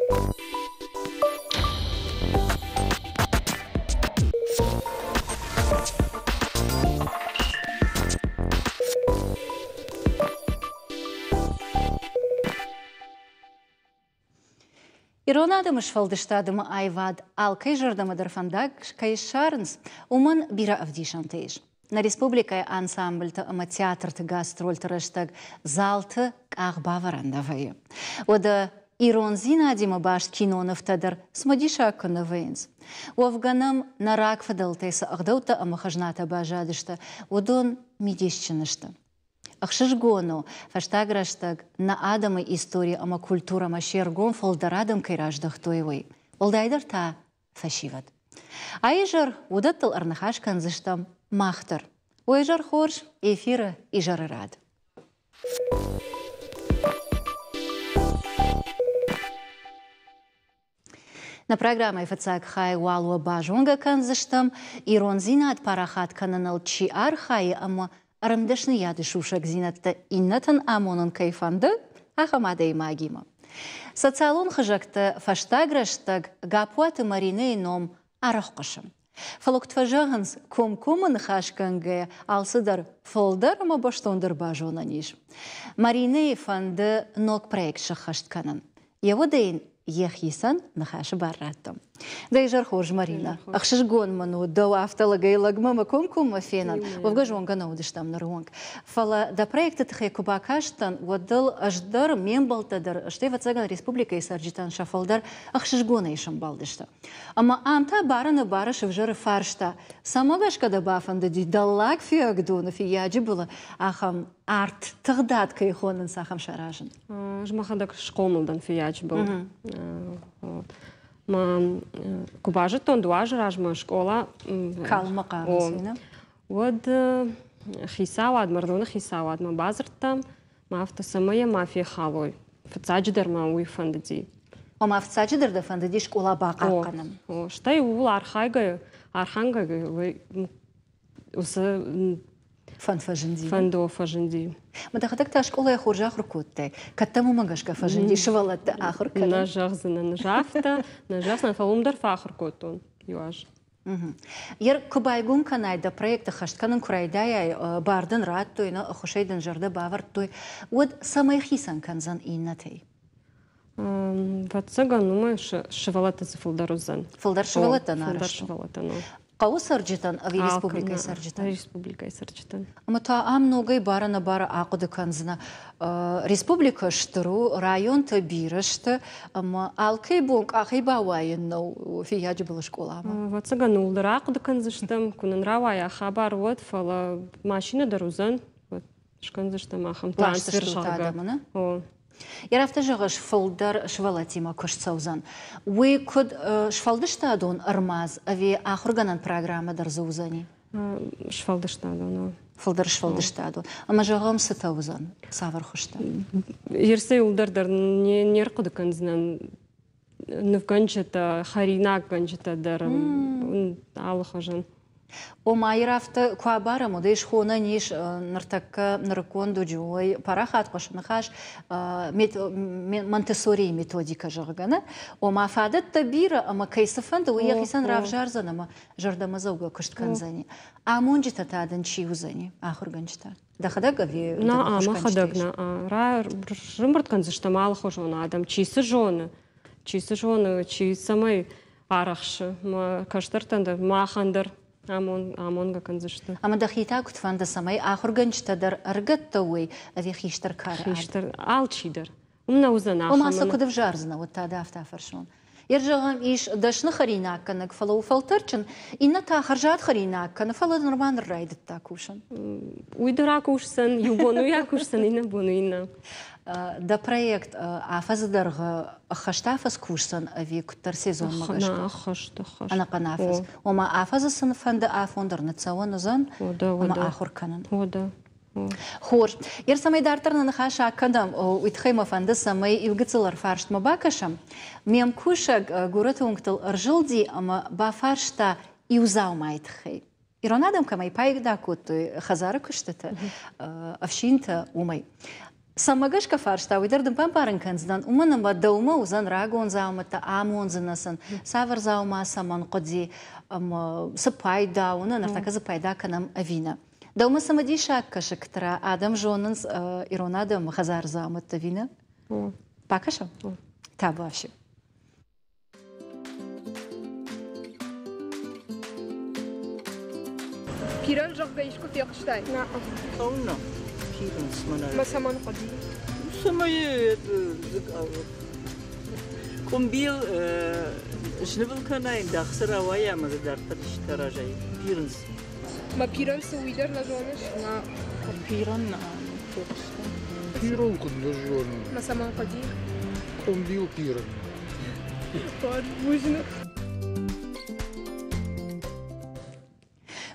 Ирон адӕмы сфӕлдыстад ӕмӕ аивад алкӕй зӕрдӕмӕ дӕр фӕндаг кӕй ссарынц, уымӕн бирӕ ӕвдисӕнтӕ ис. Нӕ республикӕйы ансамбльты ӕмӕ театрты гастрольты рӕстӕг залты къах бавӕрӕн нӕ вӕййы. Уӕдӕ ирондзинадимӕ баст кинонывтӕ дӕр цымыдисаг куы нӕ вӕййынц. Уӕвгӕ нӕм нӕ рагфыдӕлтӕй цы ӕгъдӕуттӕ ӕмӕ хӕзнатӕ баззадысты, уыдон мидисджын сты. Ӕхсызгон у, фӕстаг рӕстӕг нӕ адӕмы истори ӕмӕ культурӕмӕ се ргом фылдӕр адӕм кӕй раздӕхтой, уый. Уӕлдайдӕр та фӕсивӕд. А изӕр уыдӕттыл ӕрныхас кӕндзыстӕм мах дӕр. Уӕ изӕр хорз, эфиры изӕры рад. Нӕ программӕйы фыццаг хай уал уӕ базонгӕ кӕндзыстӕм, ирондзинад парахат кӕныныл чи архайы ӕмӕ ӕрмдӕсныйады сусӕгдзинӕдтӕ иннӕтӕн амонын кӕй фӕнды, ахӕм адӕймагимӕ. Социалон хызӕгты фӕстаг рӕстӕг Гаппуаты Маринӕйы ном арӕх хъуысы. Фӕлӕ куыд фӕзӕгъынц, комкоммӕ ныхасгӕнгӕйӕ алцыдӕр фылдӕр ӕмӕ бӕстондӕр базонӕн ис. Маринӕйы фӕнды ног проект сӕххӕст кӕнын. Йӕ уӕдӕ йын йӕхицӕн ныхасы бар радтӕм. Дӕ изӕр хорз, Маринӕ. Ӕхсызгон мын у дӕу афтӕ лӕгӕй-лӕгмӕ мӕ комкоммӕ фенын. Уӕвгӕ зонгӕ нӕ уыдыстӕм ныры онг. Фӕлӕ дӕ проекты тыххӕй куы бакастӕн, уӕд ыл ӕз дӕр, ме мбӕлттӕ дӕр, стӕй, ӕвӕццӕгӕн, республикӕйы цӕрджытӕн сӕ фылдӕр ӕхсызгонӕй сӕмбӕлдысты. Ӕмӕ ам та бары-нӕбары сывзӕры фарста, цӕмӕ гӕсгӕ дӕ бафӕндыди Дӕллаг Фиагдоны Фыййаджы былы ахӕм арт тыгъдад кӕй хонынц, ахӕм саразын? Ӕз мӕхӕдӕг схъомыл дӕн Фыййаджы был. Мӕ куы базыдтон дыууӕ азы размӕ скъола калмы хъарынц, уӕд хицауад, Мӕрдоны хицауадмӕ бадзырдтам, Мӕ афтӕ цӕмӕй йӕ ма фехалой. Фыццаджыдӕр мӕ уый фӕндыди. Ома фыццаджыдӕр дӕ фӕндыди скъола бахъахъхъӕнын? О, стӕй ууыл архайгӕ, архангӕ уыцы фӕнд фӕзынди. Фӕнд фӕзынди. Мӕ дӕхӕдӕг та скъолайы хорз ахуыр кодтай. Кӕд дӕм уымӕ гӕсгӕ фӕзынди сывӕллӕтты ахуыр кӕнын? Нӕ зӕгъдзынӕн, афтӕ, нӕ зӕгъдзынӕн, фӕлӕ уым дӕр фӕахуыр кодтон иу аз. Ер куы байгом кӕнай дӕ проекты хӕст кӕнын куы райдайай, бар дын радтой, нӕ ӕххуысӕй дын зӕрдӕ бавӕрдтой, уӕд цӕмӕй хицӕн кӕндзӕн иннӕтӕй? Ӕвӕццӕгӕн, уымӕй сывӕллӕттӕ дзы фылдӕр уыдзӕн. Фылдӕр сывӕллӕттӕн арӕзт? Фылдӕр сывӕллӕттӕн. Хъӕуы цӕрджытӕн ӕви республикӕйы цӕрджытӕн? Республикӕйы цӕрджытӕн. Ӕмӕ та ам ногӕй бары-нӕбары ахъуыды кӕндзынӕ. Республикӕ стыр у, районтӕ бирӕ сты, ӕмӕ алкӕй бон къахӕй бауайын нӕу Фыййаджы былы скъоламӕ. Ӕвӕццӕгӕн, ууыл дӕр ахъуыды кӕндзыстӕм, куы нын рауайа хабар, уӕд, фӕлӕ машинӕ дӕр уыдзӕн, уӕд скӕндзыстӕм ахӕм трансфер, зӕгъгӕ. О. Йӕ афтӕ зӕгъыс, фылдӕр сывӕллӕттимӕ куыст цӕудзӕн. Уый куыд сфӕлдыстадон ӕрмадз ӕви ахуыргӕнӕн программӕ дӕр дзы уыдзӕни? Сфӕлдыстадон. Фылдӕр сфӕлдыстадон. Ӕмӕ зӕгъӕм, цытӕ уыдзӕн? Цавӕр хуызтӕ? Ерсӕй уылдӕр дӕр не рхъуыды кӕндзынӕн нывгӕнджытӕ, хӕринаггӕнджытӕ дӕр алыхуызӕн. Ома ирӕфтӕ куы абарӕм, уӕд ӕй схонӕн ис ныртӕккӕ нырыккон дуджы уой парахат хъуысы ныхас Монтессорийы методикӕ, зӕгъгӕ, нӕ? Ома фадӕттӕ бирӕ ӕмӕ кӕй цы фӕнды, уый йӕхицӕн равзардзӕн ӕмӕ зӕрдӕмӕдзӕугӕ куыст кӕндзӕни. Амонджытӕ та дын чи уыдзӕни, ахуыргӕнджытӕ? Дӕхӕдӕг ӕви На, мӕхӕдӕг нӕ. Рымбырд кӕндзыстӕм алыхуызон адӕм, чи цы зоны, чи цы зоны, чи цӕмӕй арӕхсы. Мӕ кӕстӕртӕн дӕр, махӕн дӕр амонгӕ кӕндзысты. Ӕмӕ дӕхи та куыд фӕнды, цӕмӕй ахуыргӕнджытӕ дӕр ӕрыгӕттӕ уой ӕви хистӕр кары адӕм? Хистӕр, алчи дӕр. Уым нӕ уыдзӕн ахӕм. Ома сӕ куыд ӕвзардзынӕ, уӕд та дӕ афтӕ фӕрсон. Йе зӕгъӕм, ис дӕсны хӕринаггӕнӕг, фӕлӕ у фӕлтӕрджын, иннӕ та хӕрзад хӕринаг кӕны, фӕлӕ нырма ныр райдыдта кусын. Уый дӕр акусдзӕн, иу бон уый акусдзӕн, иннӕ бон иннӕ. Дӕ проект афӕдзы дӕргъы ӕххӕст афӕдз кусдзӕн ӕви куыддӕр сезонмӕ гӕсгӕ? Ӕххӕст, ӕххӕст. Ӕнӕхъӕн афӕдз. Ома афӕдзы цы фӕнды афон дӕр ныццӕуӕн уыдзӕн ӕмӕ ахуыр кӕнын. О, Хорз. Ер цӕмӕй дарддӕр нӕ ныхас акӕнӕм, уый тыххӕй мӕ фӕнды, цӕмӕй иу гыццыл ӕрфарстмӕ бакӕсӕм. Ме мкусӕг горӕты уынгтыл ӕрзылди ӕмӕ бафарста иу дзаумайы тыххӕй. Ирон адӕм кӕмӕй пайда кодтой хӕдзары куыстыты, ӕфсинтӕ, уымӕй. Цӕмӕ гӕсгӕ фарста, уый дӕр дын бамбарын кӕндзынӕн, уымӕн ӕмӕ дӕумӕ уыдзӕн рагон дзаумӕттӕ, амондзынӕ сын, цавӕр дзаума цӕмӕн хъуыди ӕмӕ цы пайда у, нӕ ныртӕккӕ дзы пайда кӕнӕм ӕви нӕ. Дӕумӕ цымыдисаг кӕсы, Ктра, адӕм зонынц ирон адӕмы хӕдзары дзаумӕттӕ ӕви нӕ? Бакӕсӕм? Табуафси. Пирӕн, зӕгъгӕ, искуы фехъуыстай? Нӕ. Цӕуылнӕ? Пирӕн цӕмӕн Мӕ цӕмӕн хъуыди? Цӕмӕй къуымбил снывыл кӕнай, дӕхцы рауайа ӕмӕ дзы дарддӕр исты аразай. Пирынц. Мӕ пирӕн цы, уый дӕр нӕ зоныс? Нӕ. Пирӕн нӕ фехъуыстон. Пирон куыд нӕ зонын? Мӕ цӕмӕн хъуыди? Къуымбил пирӕн. Бузныг.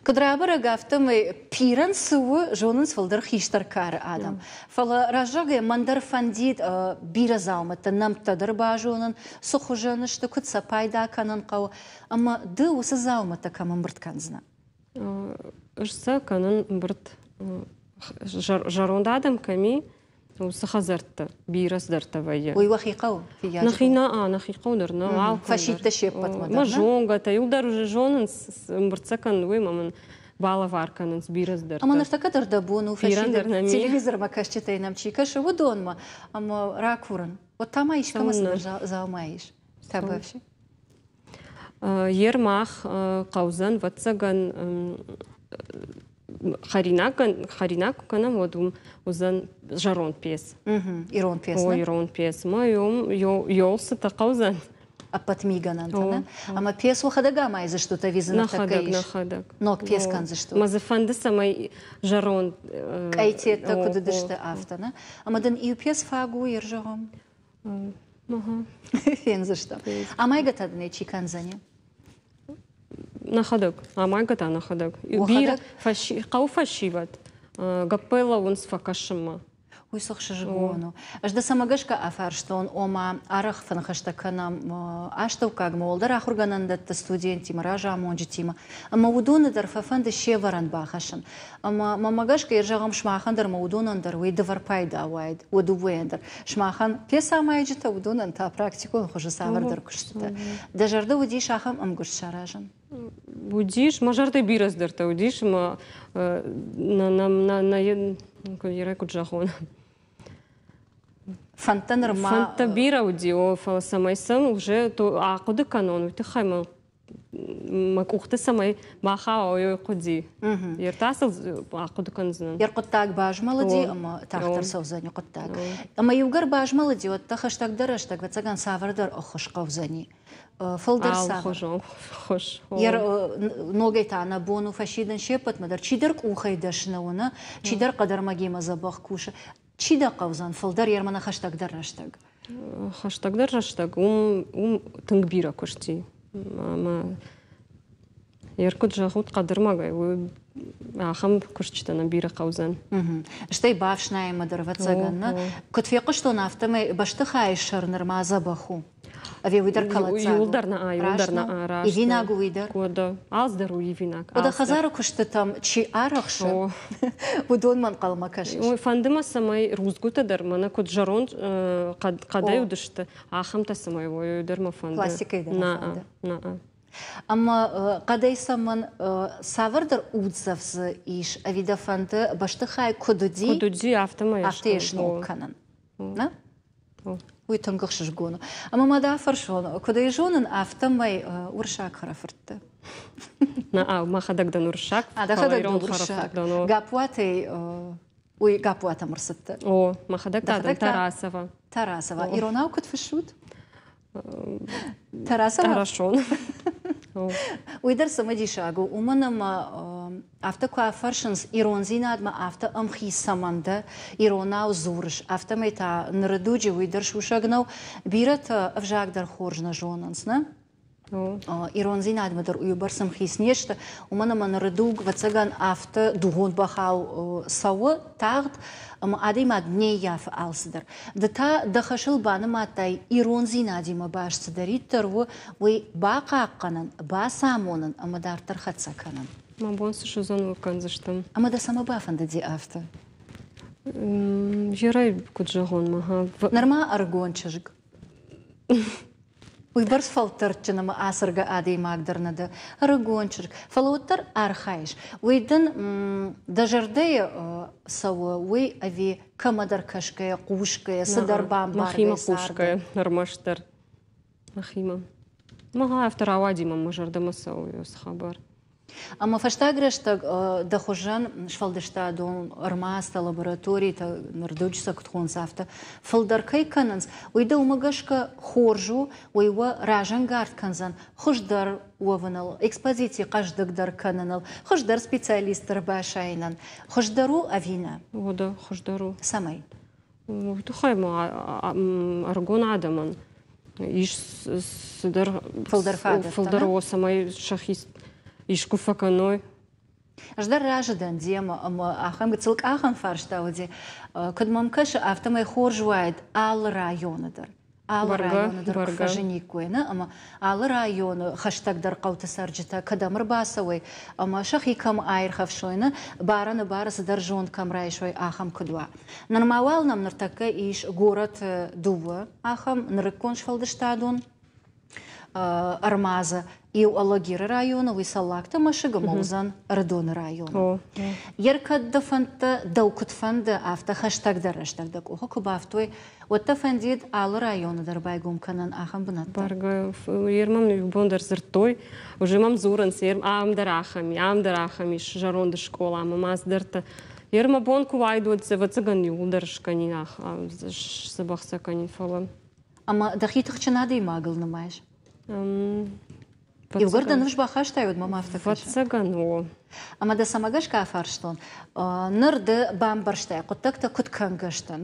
Куыд рабӕрӕг, афтӕмӕй пирӕн цы у, зонынц фылдӕр хистӕр кары адӕм. Фӕлӕ раззагӕй мӕн дӕр фӕндид бирӕ дзаумӕтты нӕмттӕ дӕр базонын, цы хуызӕн сты, куыд сӕ пайда кӕнын хъӕуы, ӕмӕ ды уыцы дзаумӕттӕ кӕм ӕмбырд кӕндзынӕ? Ӕз сӕ кӕнын ӕмбырд зӕронд адӕм кӕм и, уыцы хӕдзӕртты бирӕ цыдӕртӕ вӕййы. Уый уӕхи хъӕуы? Нӕхи нӕ, нӕхи хъӕу дӕр нӕ. Фӕсидтӕ се ппӕтмӕ дӕр. Мӕ зонгӕтӕ, иу дӕр уже зонынц, ӕмбырд сӕ кӕнын, уый ӕмӕ мын балӕвар кӕнынц бирӕ цыдӕртӕ. Ӕмӕ ныртӕккӕ дӕр дӕ бон у фӕсидын, телевизормӕ кӕсджытӕй нӕм чи кӕсы, уыдонмӕ ӕмӕ ракурын. Уӕд та ма искӕмӕ цыдӕр дзаума ис. Табӕфси. Ер мах хъӕудзӕн, ӕвӕццӕгӕн, хӕринаг, хӕринаг куы кӕнӕм, уӕд уым уыдзӕн зӕронд пец. Ирон пец, О, ирон пец. Ма йол цытӕ хъӕудзӕн. Ӕппӕт мигӕнӕнтӕ, нӕ? Ӕмӕ пец уӕхӕдӕг амайдзыстут ӕви дзы ныртӕккӕ ис? Нӕхӕдӕг. Ног пец кӕндзыстут? Мӕ дзы фӕнды, цӕмӕй зӕронд... Къӕйтеттӕ куыд уыдысты, афтӕ, нӕ? Ӕмӕ дын иу пец фаг у, йер зӕгъӕм? Фендзыстӕм. Амайгӕ та дын ӕй чи кӕндзӕни? Нӕхӕдӕг. Амайгӕ та нӕхӕдӕг. Бирӕ хъӕуы фӕсивӕд гӕппӕй лӕууынц фӕкӕсынмӕ. Уый цы хсызгон у. Ӕз дӕ цӕмӕ гӕсгӕ афарстон, ома арӕх фӕныхӕстӕ кӕнӕм астӕуккагмӕ, уӕлдӕр ахуыргӕнӕндӕтты студенттимӕ, разамонджытимӕ, ӕмӕ уыдоны дӕр фӕфӕнды се вӕрӕн бахӕссын. Ӕмӕ мӕмӕ гӕсгӕ, зӕгъӕм, сымахӕн дӕр ӕмӕ уыдонӕн дӕр уый дывӕр пайда уаид, уӕ дыууӕйӕн дӕр. Сымахӕн пьесӕамайджытӕ, уыдонӕн та практикон хуызы цавӕрдӕр куыстытӕ. Дӕ зӕрдӕ уыдис ахӕм ӕмгуыст саразын? Уыдис, мӕ зӕрдӕ бирӕ цыдӕртӕ уыдис, ӕмӕ нӕ, нӕ, нӕ, нӕ, куыд зӕгъон, Фӕндтӕ нырма... Фӕндтӕ бирӕ уыди, о, фӕлӕ цӕмӕй сӕм уже ахъуыды кӕнон, уый тыххӕй мӕ мӕ къухты цӕмӕй бахауа, уый хъуыди. Ертасыл ахъуыды кӕндзынӕн. Йӕ хъуыддаг базмӕлыди ӕмӕ тагъддӕр цӕудзӕни хъуыддаг. Ӕмӕ иугӕр базмӕлыди, уӕд дӕ хӕстӕгдӕр рӕстӕг, ӕвӕццӕгӕн, цавӕрдӕр ӕххуыс хъӕудзӕни. Фылдӕр цавӕр? Ӕххуыс. Ногӕй та нӕ бон у фӕсидын се ппӕтмӕ дӕр. Чидӕр къухӕй дӕсны у, нӕ? Чидӕр хъӕдӕрмӕгимӕ дзӕбӕх кусы. Чи дӕ хъӕудзӕн фылдӕр ермӕ хӕстӕгдӕр рӕстӕг? Хӕстӕгдӕр рӕстӕг уым, уым тынг бирӕ куысти. Ӕмӕ ер куыд зӕгъут хъӕдырмӕгӕй, уый ахӕм куыстытӕ нӕ бирӕ хъӕудзӕн. Стӕй бафснайынмӕ дӕр, ӕвӕццӕгӕн, нӕ? Куыд фехъуыстон, афтӕмӕй бӕстыхайы сӕр нырма дзӕбӕх у. Ӕви уый дӕр кӕлӕддзаг у? Иуылдӕр нӕ, иуылдӕр нӕ, раст. Ивинаг у уый дӕр? Уӕдӕ, алцыдӕр у ивинаг. Уӕдӕ хӕдзары куыстытӕм чи арӕхсы, уыдонмӕ ӕнхъӕлмӕ кӕсыс? Фӕнды мӕ, цӕмӕй рудзгуытӕ дӕр мӕнӕ куыд зӕронд хъӕдӕй уыдысты, ахӕмтӕ цӕмӕй уой, уый дӕр мӕ фӕнды. Пластикӕй дӕр мӕ фӕнды. Нӕ. Ӕмӕ хъӕдӕй цӕмӕн цавӕрдӕр уддзӕф дзы ис, ӕви дӕ фӕнды бӕстыхай куыд уыди, куыд уыди, афтӕмӕй афтӕ йӕ сног кӕнын? Нӕ? Уый тынг ӕхсызгон у. Ӕмӕ ма дӕ афӕрсон, куыд ӕй зонын, афтӕмӕй уырыссаг хӕрӕфыртты. Нӕ, мӕхӕдӕг дӕн уырыссаг. А, дӕхӕдӕг дӕ уырыссаг. Гаппуатӕй уый Гаппуатӕм ӕрцыдтӕ. О, мӕхӕдӕг та дӕн Тарасова. Тарасова. Иронау куыд фыссут? Тарасова? Тарасон. Уый дӕр цымыдисаг у, уымӕн ӕмӕ афтӕ куы афӕрсынц, ирондзинадмӕ афтӕ ӕмхиц цӕмӕн дӕ, иронау дзурыс, афтӕмӕй та ныры дуджы уый дӕр сусӕг нӕу, бирӕтӕ ӕвзаг дӕр хорз нӕ зонынц, нӕ? Ирондзинадмӕ дӕр уыйбӕрц ӕмхиц не сты, уымӕн ӕмӕ ныры дуг, ӕвӕццӕгӕн, афтӕ дугъон бӕхау цӕуы тагъд, ӕмӕ адӕймаг не ййафы алцыдӕр. Ды та дӕ хӕсыл банымадтай ирондзинадимӕ баст цыдӕриддӕр у, уый бахъахъхъӕнын, бацамонын ӕмӕ дарддӕр хӕццӕ кӕнын. Мӕ бон цы суыдзӕн, уый кӕндзыстӕм. Ӕмӕ дӕ цӕмӕ бафӕндыди афтӕ? Ерӕй куыд зӕгъон, мӕ Нырма ӕрыгон чызг. Уыйбӕрц фӕлтӕрдджын ӕмӕ ацӕргӕ адӕймаг дӕр нӕ дӕ, ӕрыгон чызг, фӕлӕ уӕддӕр архайыс. Уый дын дӕ зӕрдӕйы цӕуы, уый ӕви кӕмӕдӕр кӕсгӕйӕ, хъусгӕйӕ, цыдӕр бамбаргӕйӕ Мӕхимӕ хъусгӕйӕ, ӕрмӕстдӕр. Мӕхимӕ. Мӕ афтӕ рауади мӕ мӕ зӕрдӕмӕ цӕуы уыцы хабар. Ӕмӕ фӕстаг рӕстӕг дӕ хуызӕн сфӕлдыстадон ӕрмадзтӕ, лабораторитӕ, нырдуджы сӕ куыд хонынц, афтӕ фылдӕр кӕй кӕнынц, уый дӕ уымӕ гӕсгӕ хорз у, уый уӕ разӕнгард кӕндзӕн хуыздӕр уӕвыныл, экспозици хъӕздыгдӕр кӕныныл, хуыздӕр специалистты ӕрбасайынӕн. Хуыздӕр у ӕви нӕ? Уӕдӕ хуыздӕр у. Цӕмӕй? Уый тыххӕй ма ӕрыгон адӕмӕн ис цыдӕр фылдӕр фадӕттӕ, фылдӕр о, цӕмӕй сӕхи искуы фӕкӕной. Ӕз дӕр разы дӕн демӕ ӕмӕ ахӕм гыццыл къахӕн фарста уыди. Куыд мӕм кӕсы, афтӕмӕй хорз уаид алы районы дӕр. Алы районы дӕр куы фӕзыниккой, нӕ? Ӕмӕ алы районы хӕстӕгдӕр хъӕуты цӕрджытӕ кӕдӕм ӕрбацӕуой ӕмӕ сӕхи кӕм аирхӕфсой, нӕ? Барӕны-бары цыдӕр зонд кӕм райсой, ахӕм куыд уа. Нырма уал нӕм ныртӕккӕ ис горӕты дыууӕ ахӕм нырыккон сфӕлдыстадон ӕрмадзы. Иу Алагиры районы, уый Цӕллагты мӕсыг ӕмӕ уыдзӕн Ӕрыдоны районы. Ер кӕд дӕ фӕндтӕ дӕу куыд фӕнды, афтӕ хӕстӕгдӕр рӕстӕг дӕ къухы куы бафтой, уӕд дӕ фӕндид алы районы дӕр байгом кӕнын ахӕм бынӕттӕ? Бӕргӕ, ер мӕм иу бон дӕр дзырдтой, уже мӕм дзурынц, ер ам дӕр ахӕм и, ам дӕр ахӕм ис зӕронд скъола ӕмӕ ма цыдӕртӕ. Ер мӕ бон куы уаид, уӕд ӕвӕццӕгӕн иууылдӕр скӕнин, сдзӕбӕх сӕ кӕнин, фӕлӕ Ӕмӕ дӕхи тыхджын адӕймагыл нымайыс? Иугӕр дӕ ныфс бахастай, уӕд мӕм афтӕ кӕсы. Ӕвӕццӕгӕн, о. Ӕмӕ дӕ цӕмӕ гӕсгӕ афарстон? Ныр ды бамбӕрстай, хъуыддӕгтӕ куыд кӕнгӕ сты,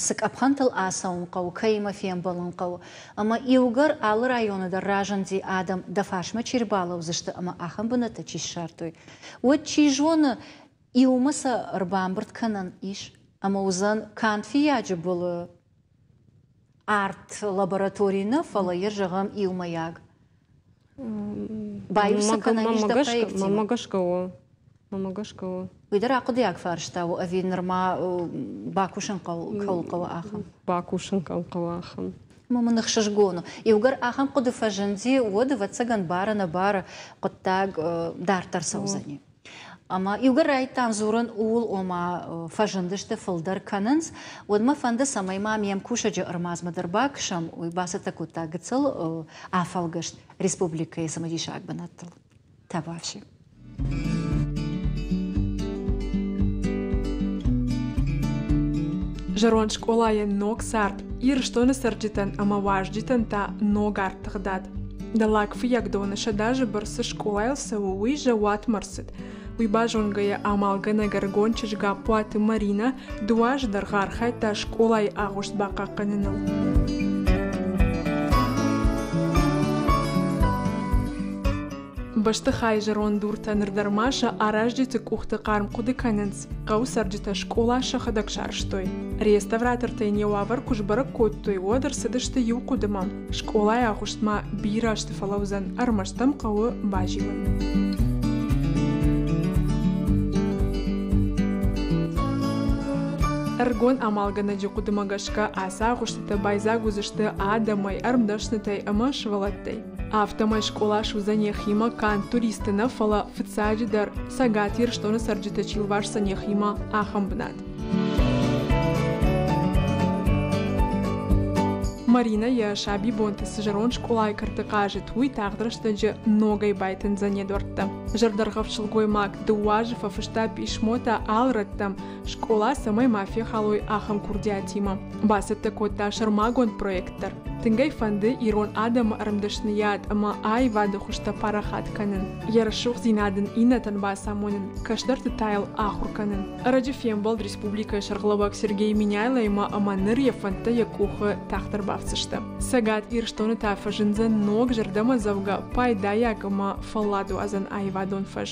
цы къӕпхӕнтыл ацӕуын хъӕуы, кӕимӕ фембӕлын хъӕуы. Ӕмӕ иугӕр алы районы дӕр разынди адӕм, дӕ фарсмӕ чи рбалӕудзысты ӕмӕ ахӕм бынӕттӕ чи ссардтой, уӕд, чи зоны, Иумӕ сӕ ӕрбамбырд кӕнӕн ис ӕмӕ уыдзӕн канд Фиййаджы былы арт-лаборатори нӕ, фӕлӕ йӕ зӕгъӕм иумӕйаг. Баиу сӕ кӕнӕн ис дӕ проектимӕ? Мӕнмӕ гӕсгӕ у. Мӕнмӕ гӕсгӕ у. Уый дӕр ахъуыдыйаг фарста у ӕви нырма бакусын кӕуыл хъӕуы ахӕм? Бакусын кӕуыл хъӕуы ахӕм. Ӕмӕ мын ӕхсызгон у. Иугӕр ахӕм хъуыды фӕзынди, уӕд, ӕвӕццӕгӕн, бары-нӕбары хъуыддаг дарддӕр цӕудзӕни. Ӕмӕ иугӕр райдыдтам дзурын ууыл, ома фӕзындысты, фылдӕр кӕнынц, уӕд мӕ фӕнды, цӕмӕй ма ме мкусӕджы ӕрмадзмӕ дӕр бакӕсӕм. Уый бацӕттӕ кодта гыццыл афӕлгӕст республикӕйы цымыдисаг бынӕттыл. Табуафси. Зӕронд скъолайӕн ног цард, Ирыстоны цӕрджытӕн ӕмӕ уазджытӕн та ног арт тыгъдад. Дӕллаг Фыййагдоны сӕдӕазы бӕрц цы скъолайыл цӕуы, уый зӕууатмӕ ӕрцыд. Уый базонгӕйӕ амалгӕнӕг ӕрыгон чызг Гаппуаты Маринӕ дыууӕ азы дӕргъы архайдта скъолайы агъуыст бахъахъхъӕныныл. Бӕстыхайы зӕронд дуртӕ ныр дӕр ма сӕ аразджыты къухты хъарм хъуыды кӕнынц. Хъӕуы цӕрджытӕ скъола сӕхӕдӕг сарӕзтой. Реставратортӕ йын йӕ уавӕр куы сбӕрӕг кодтой, уӕд ӕрцыдысты иу хъуыдымӕ: скъолайы агъуыстмӕ бирӕ азты фӕлӕудзӕн, ӕрмӕст ӕм хъӕуы базилын. Ӕрыгон амалгӕнӕджы хъуыдымӕ гӕсгӕ ацы агъуыстытӕ байдзаг уыдзысты адӕмӕй, ӕрмдӕснытӕй ӕмӕ сывӕллӕттӕй. Афтӕмӕй скъола суыдзӕн йӕхимӕ канд туристты нӕ, фӕлӕ фыццаджыдӕр Цӕгат Ирыстоны цӕрджыты чи лвасдзӕн йӕхимӕ, ахӕм бынат. Маринӕ йӕ сабибонты цы зӕронд скъолайы кӕрты хъазыд, уый тагъд рӕстӕджы ногӕй байтындзӕн йӕ дуӕрттӕ. Зӕрдӕргъӕвд сылгоймаг дыууӕ азы фӕфыста писмотӕ алы рӕттӕм, скъола цӕмӕй ма фехалой, ахӕм курдиатимӕ. Бацӕттӕ кодта сӕрмагонд проект дӕр. Тынг ӕй фӕнды ирон адӕмы ӕрмдӕсныйад ӕмӕ аивады хуызтӕ парахат кӕнын, йӕ рӕсугъддзинад ын иннӕтӕн бацамонын, кӕстӕрты та йыл ахуыр кӕнын. Ӕрӕджы фембӕлд республикӕйы сӕргълӕууӕг Сергей Меняйлоимӕ ӕмӕ ныр йӕ фӕндтӕ йӕ къухы тагъддӕр бафтдзысты. Цӕгат Ирыстоны та фӕзындзӕн ног зӕрдӕмӕдзӕугӕ, пайдайаг ӕмӕ фӕлладуадзӕн аивадон фӕз.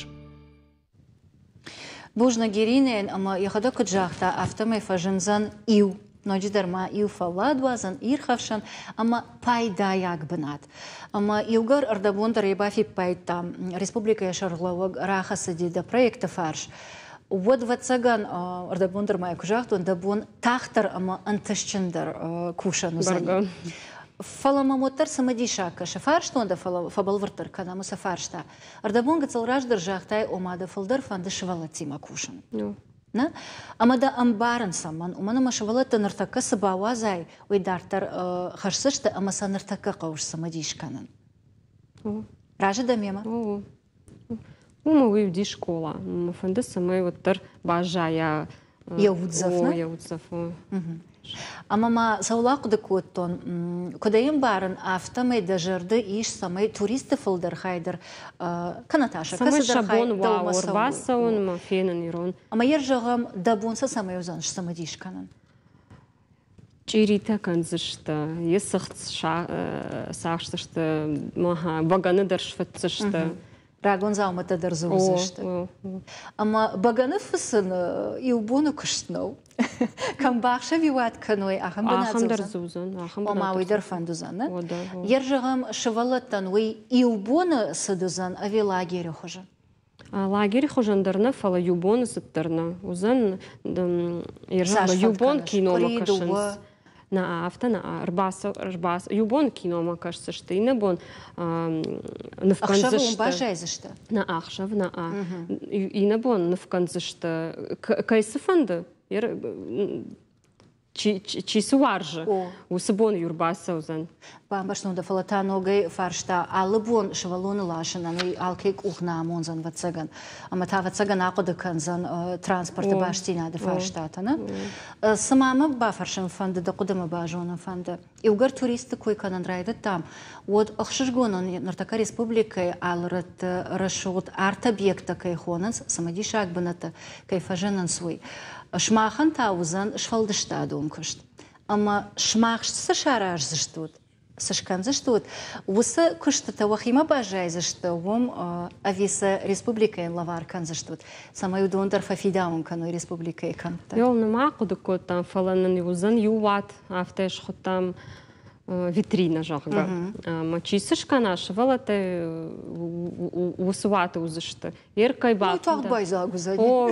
Бузныг Иринӕйӕн ӕмӕ йӕхӕдӕг куыд загъта, афтӕмӕй фӕзындзӕн иу, ноджыдӕр ма иу фӕлладуадзӕн, ирхӕфсӕн ӕмӕ пайдайаг бынат. Ӕмӕ иугӕр ӕрдӕбон дӕр ӕй бафиппайдтам, республикӕйы сӕргълӕууӕг рахӕцыди дӕ проекты фарс. Уӕд, ӕвӕццӕгӕн, ӕрдӕбон дӕр ма куы загътон, дӕ бон тагъддӕр ӕмӕ ӕнтыстджындӕр кусӕн уыдзӕни. Фӕлӕ мӕм уӕддӕр цымыдисаг кӕсы. Фарстон дӕ, фӕлӕ фӕбӕлвырддӕр кӕнӕм уыцы фарста. Ӕрдӕбон гыццыл раздӕр загътай, ома дӕ фылдӕр фӕнды сывӕллӕттимӕ кусын. Нӕ? Ӕмӕ дӕ ӕмбарын цӕмӕн, уымӕн ӕмӕ сывӕллӕттӕ ныртӕккӕ цы бауадзай, уый дарддӕр хӕсдзысты ӕмӕ сӕ ныртӕккӕ хъӕуы сцымыдис кӕнын. Разы дӕ мемӕ? Уымӕ уый уыди скъола. Мӕ фӕнды, цӕмӕй уӕддӕр баззайа йӕ уддзӕф, нӕ? Йӕ уддзӕф. Ӕмӕ ма цӕуыл ахъуыды кодтон, куыд ӕй ӕмбарын, афтӕмӕй дӕ зӕрды ис, цӕмӕй туристты фылдӕр хай дӕр, кӕнӕ та сӕ кӕцыдӕр хай дӕумӕ цӕуой. Ӕрбацӕуын фенын ирон. Ӕмӕ йӕ зӕгъӕм, дӕ бон сӕ цӕмӕй уыдзӕн сцымыдис кӕнын? Чъиритӕ кӕндзысты, йе цыхт сахсдзысты, бӕгӕны дӕр сфыцдзысты. Рагон дзаумӕттӕ дӕр дзы уыдзысты. Ӕмӕ бӕгӕны фыцын иу боны куыст нӕу. Кӕм бахсӕвиуат кӕной, ахӕм бынат дзы дӕр дзы уыдзӕн. Ома уый дӕр фӕнд уыдзӕн, нӕ? Йе зӕгъӕм, сывӕллӕттӕн уый иу боны цыд уыдзӕн ӕви лагеры хуызы? Лагеры хуызӕн дӕр нӕ, фӕлӕ иу боны цыд дӕр нӕ уыдзӕн. Иу бон киномӕ кӕсынц. Нӕ, афтӕ нӕ. Ӕрбацӕ иу бон киномӕ кӕсдзысты, иннӕ бон ныв кӕндзысты. Ӕхсӕвы уым баззайдзысты? Нӕ, ӕхсӕв нӕ. Иннӕ бон ныв кӕндзысты. Кӕй цы фӕнды, чи цы уарзы, уыцы бон иу ӕрбацӕудзӕн. Бамбӕрстон дӕ, фӕлӕ та ногӕй фарста алы бон сывӕллоны ласынӕн уый алкӕй къух нӕ амондзӕн, ӕвӕццӕгӕн. Ӕмӕ та, ӕвӕццӕгӕн, ахъуыды кӕндзӕн транспорты бастдзинады фарстатӕ. Нӕ? Цыма мӕ бафӕрсын фӕнды, дӕ хъуыдымӕ базонын фӕнды. Иугӕр туристты кой кӕнын райдыдтам, уӕд ӕхсызгонӕн ныртӕккӕ республикӕйы алы рӕтты рӕсугъд арт-объекттӕ кӕй хонынц, цымыдисаг бынӕттӕ кӕй фӕзынынц, уый. Сымахӕн та уыдзӕн сфӕлдыстадон куыст. Ӕмӕ сымах цы сараздзыстут, цы скӕндзыстут, уыцы куыстытӕ уӕхимӕ баззайдзысты уым ӕви сӕ республикӕйӕн лӕвар кӕндзыстут, цӕмӕй уыдон дӕр фӕфидауын кӕной республикӕйы кӕмттӕ? Йол нӕма ахъуыды кодтам, фӕлӕ нын уыдзӕн иу уат, афтӕ схуыдтам витрина, зӕгъгӕ. Ӕмӕ чи цы скӕна, сывӕллӕттӕ уыцы уаты уыдзысты. Ер кӕй бафӕнда. Тагъд байдзаг уыдзӕни. О,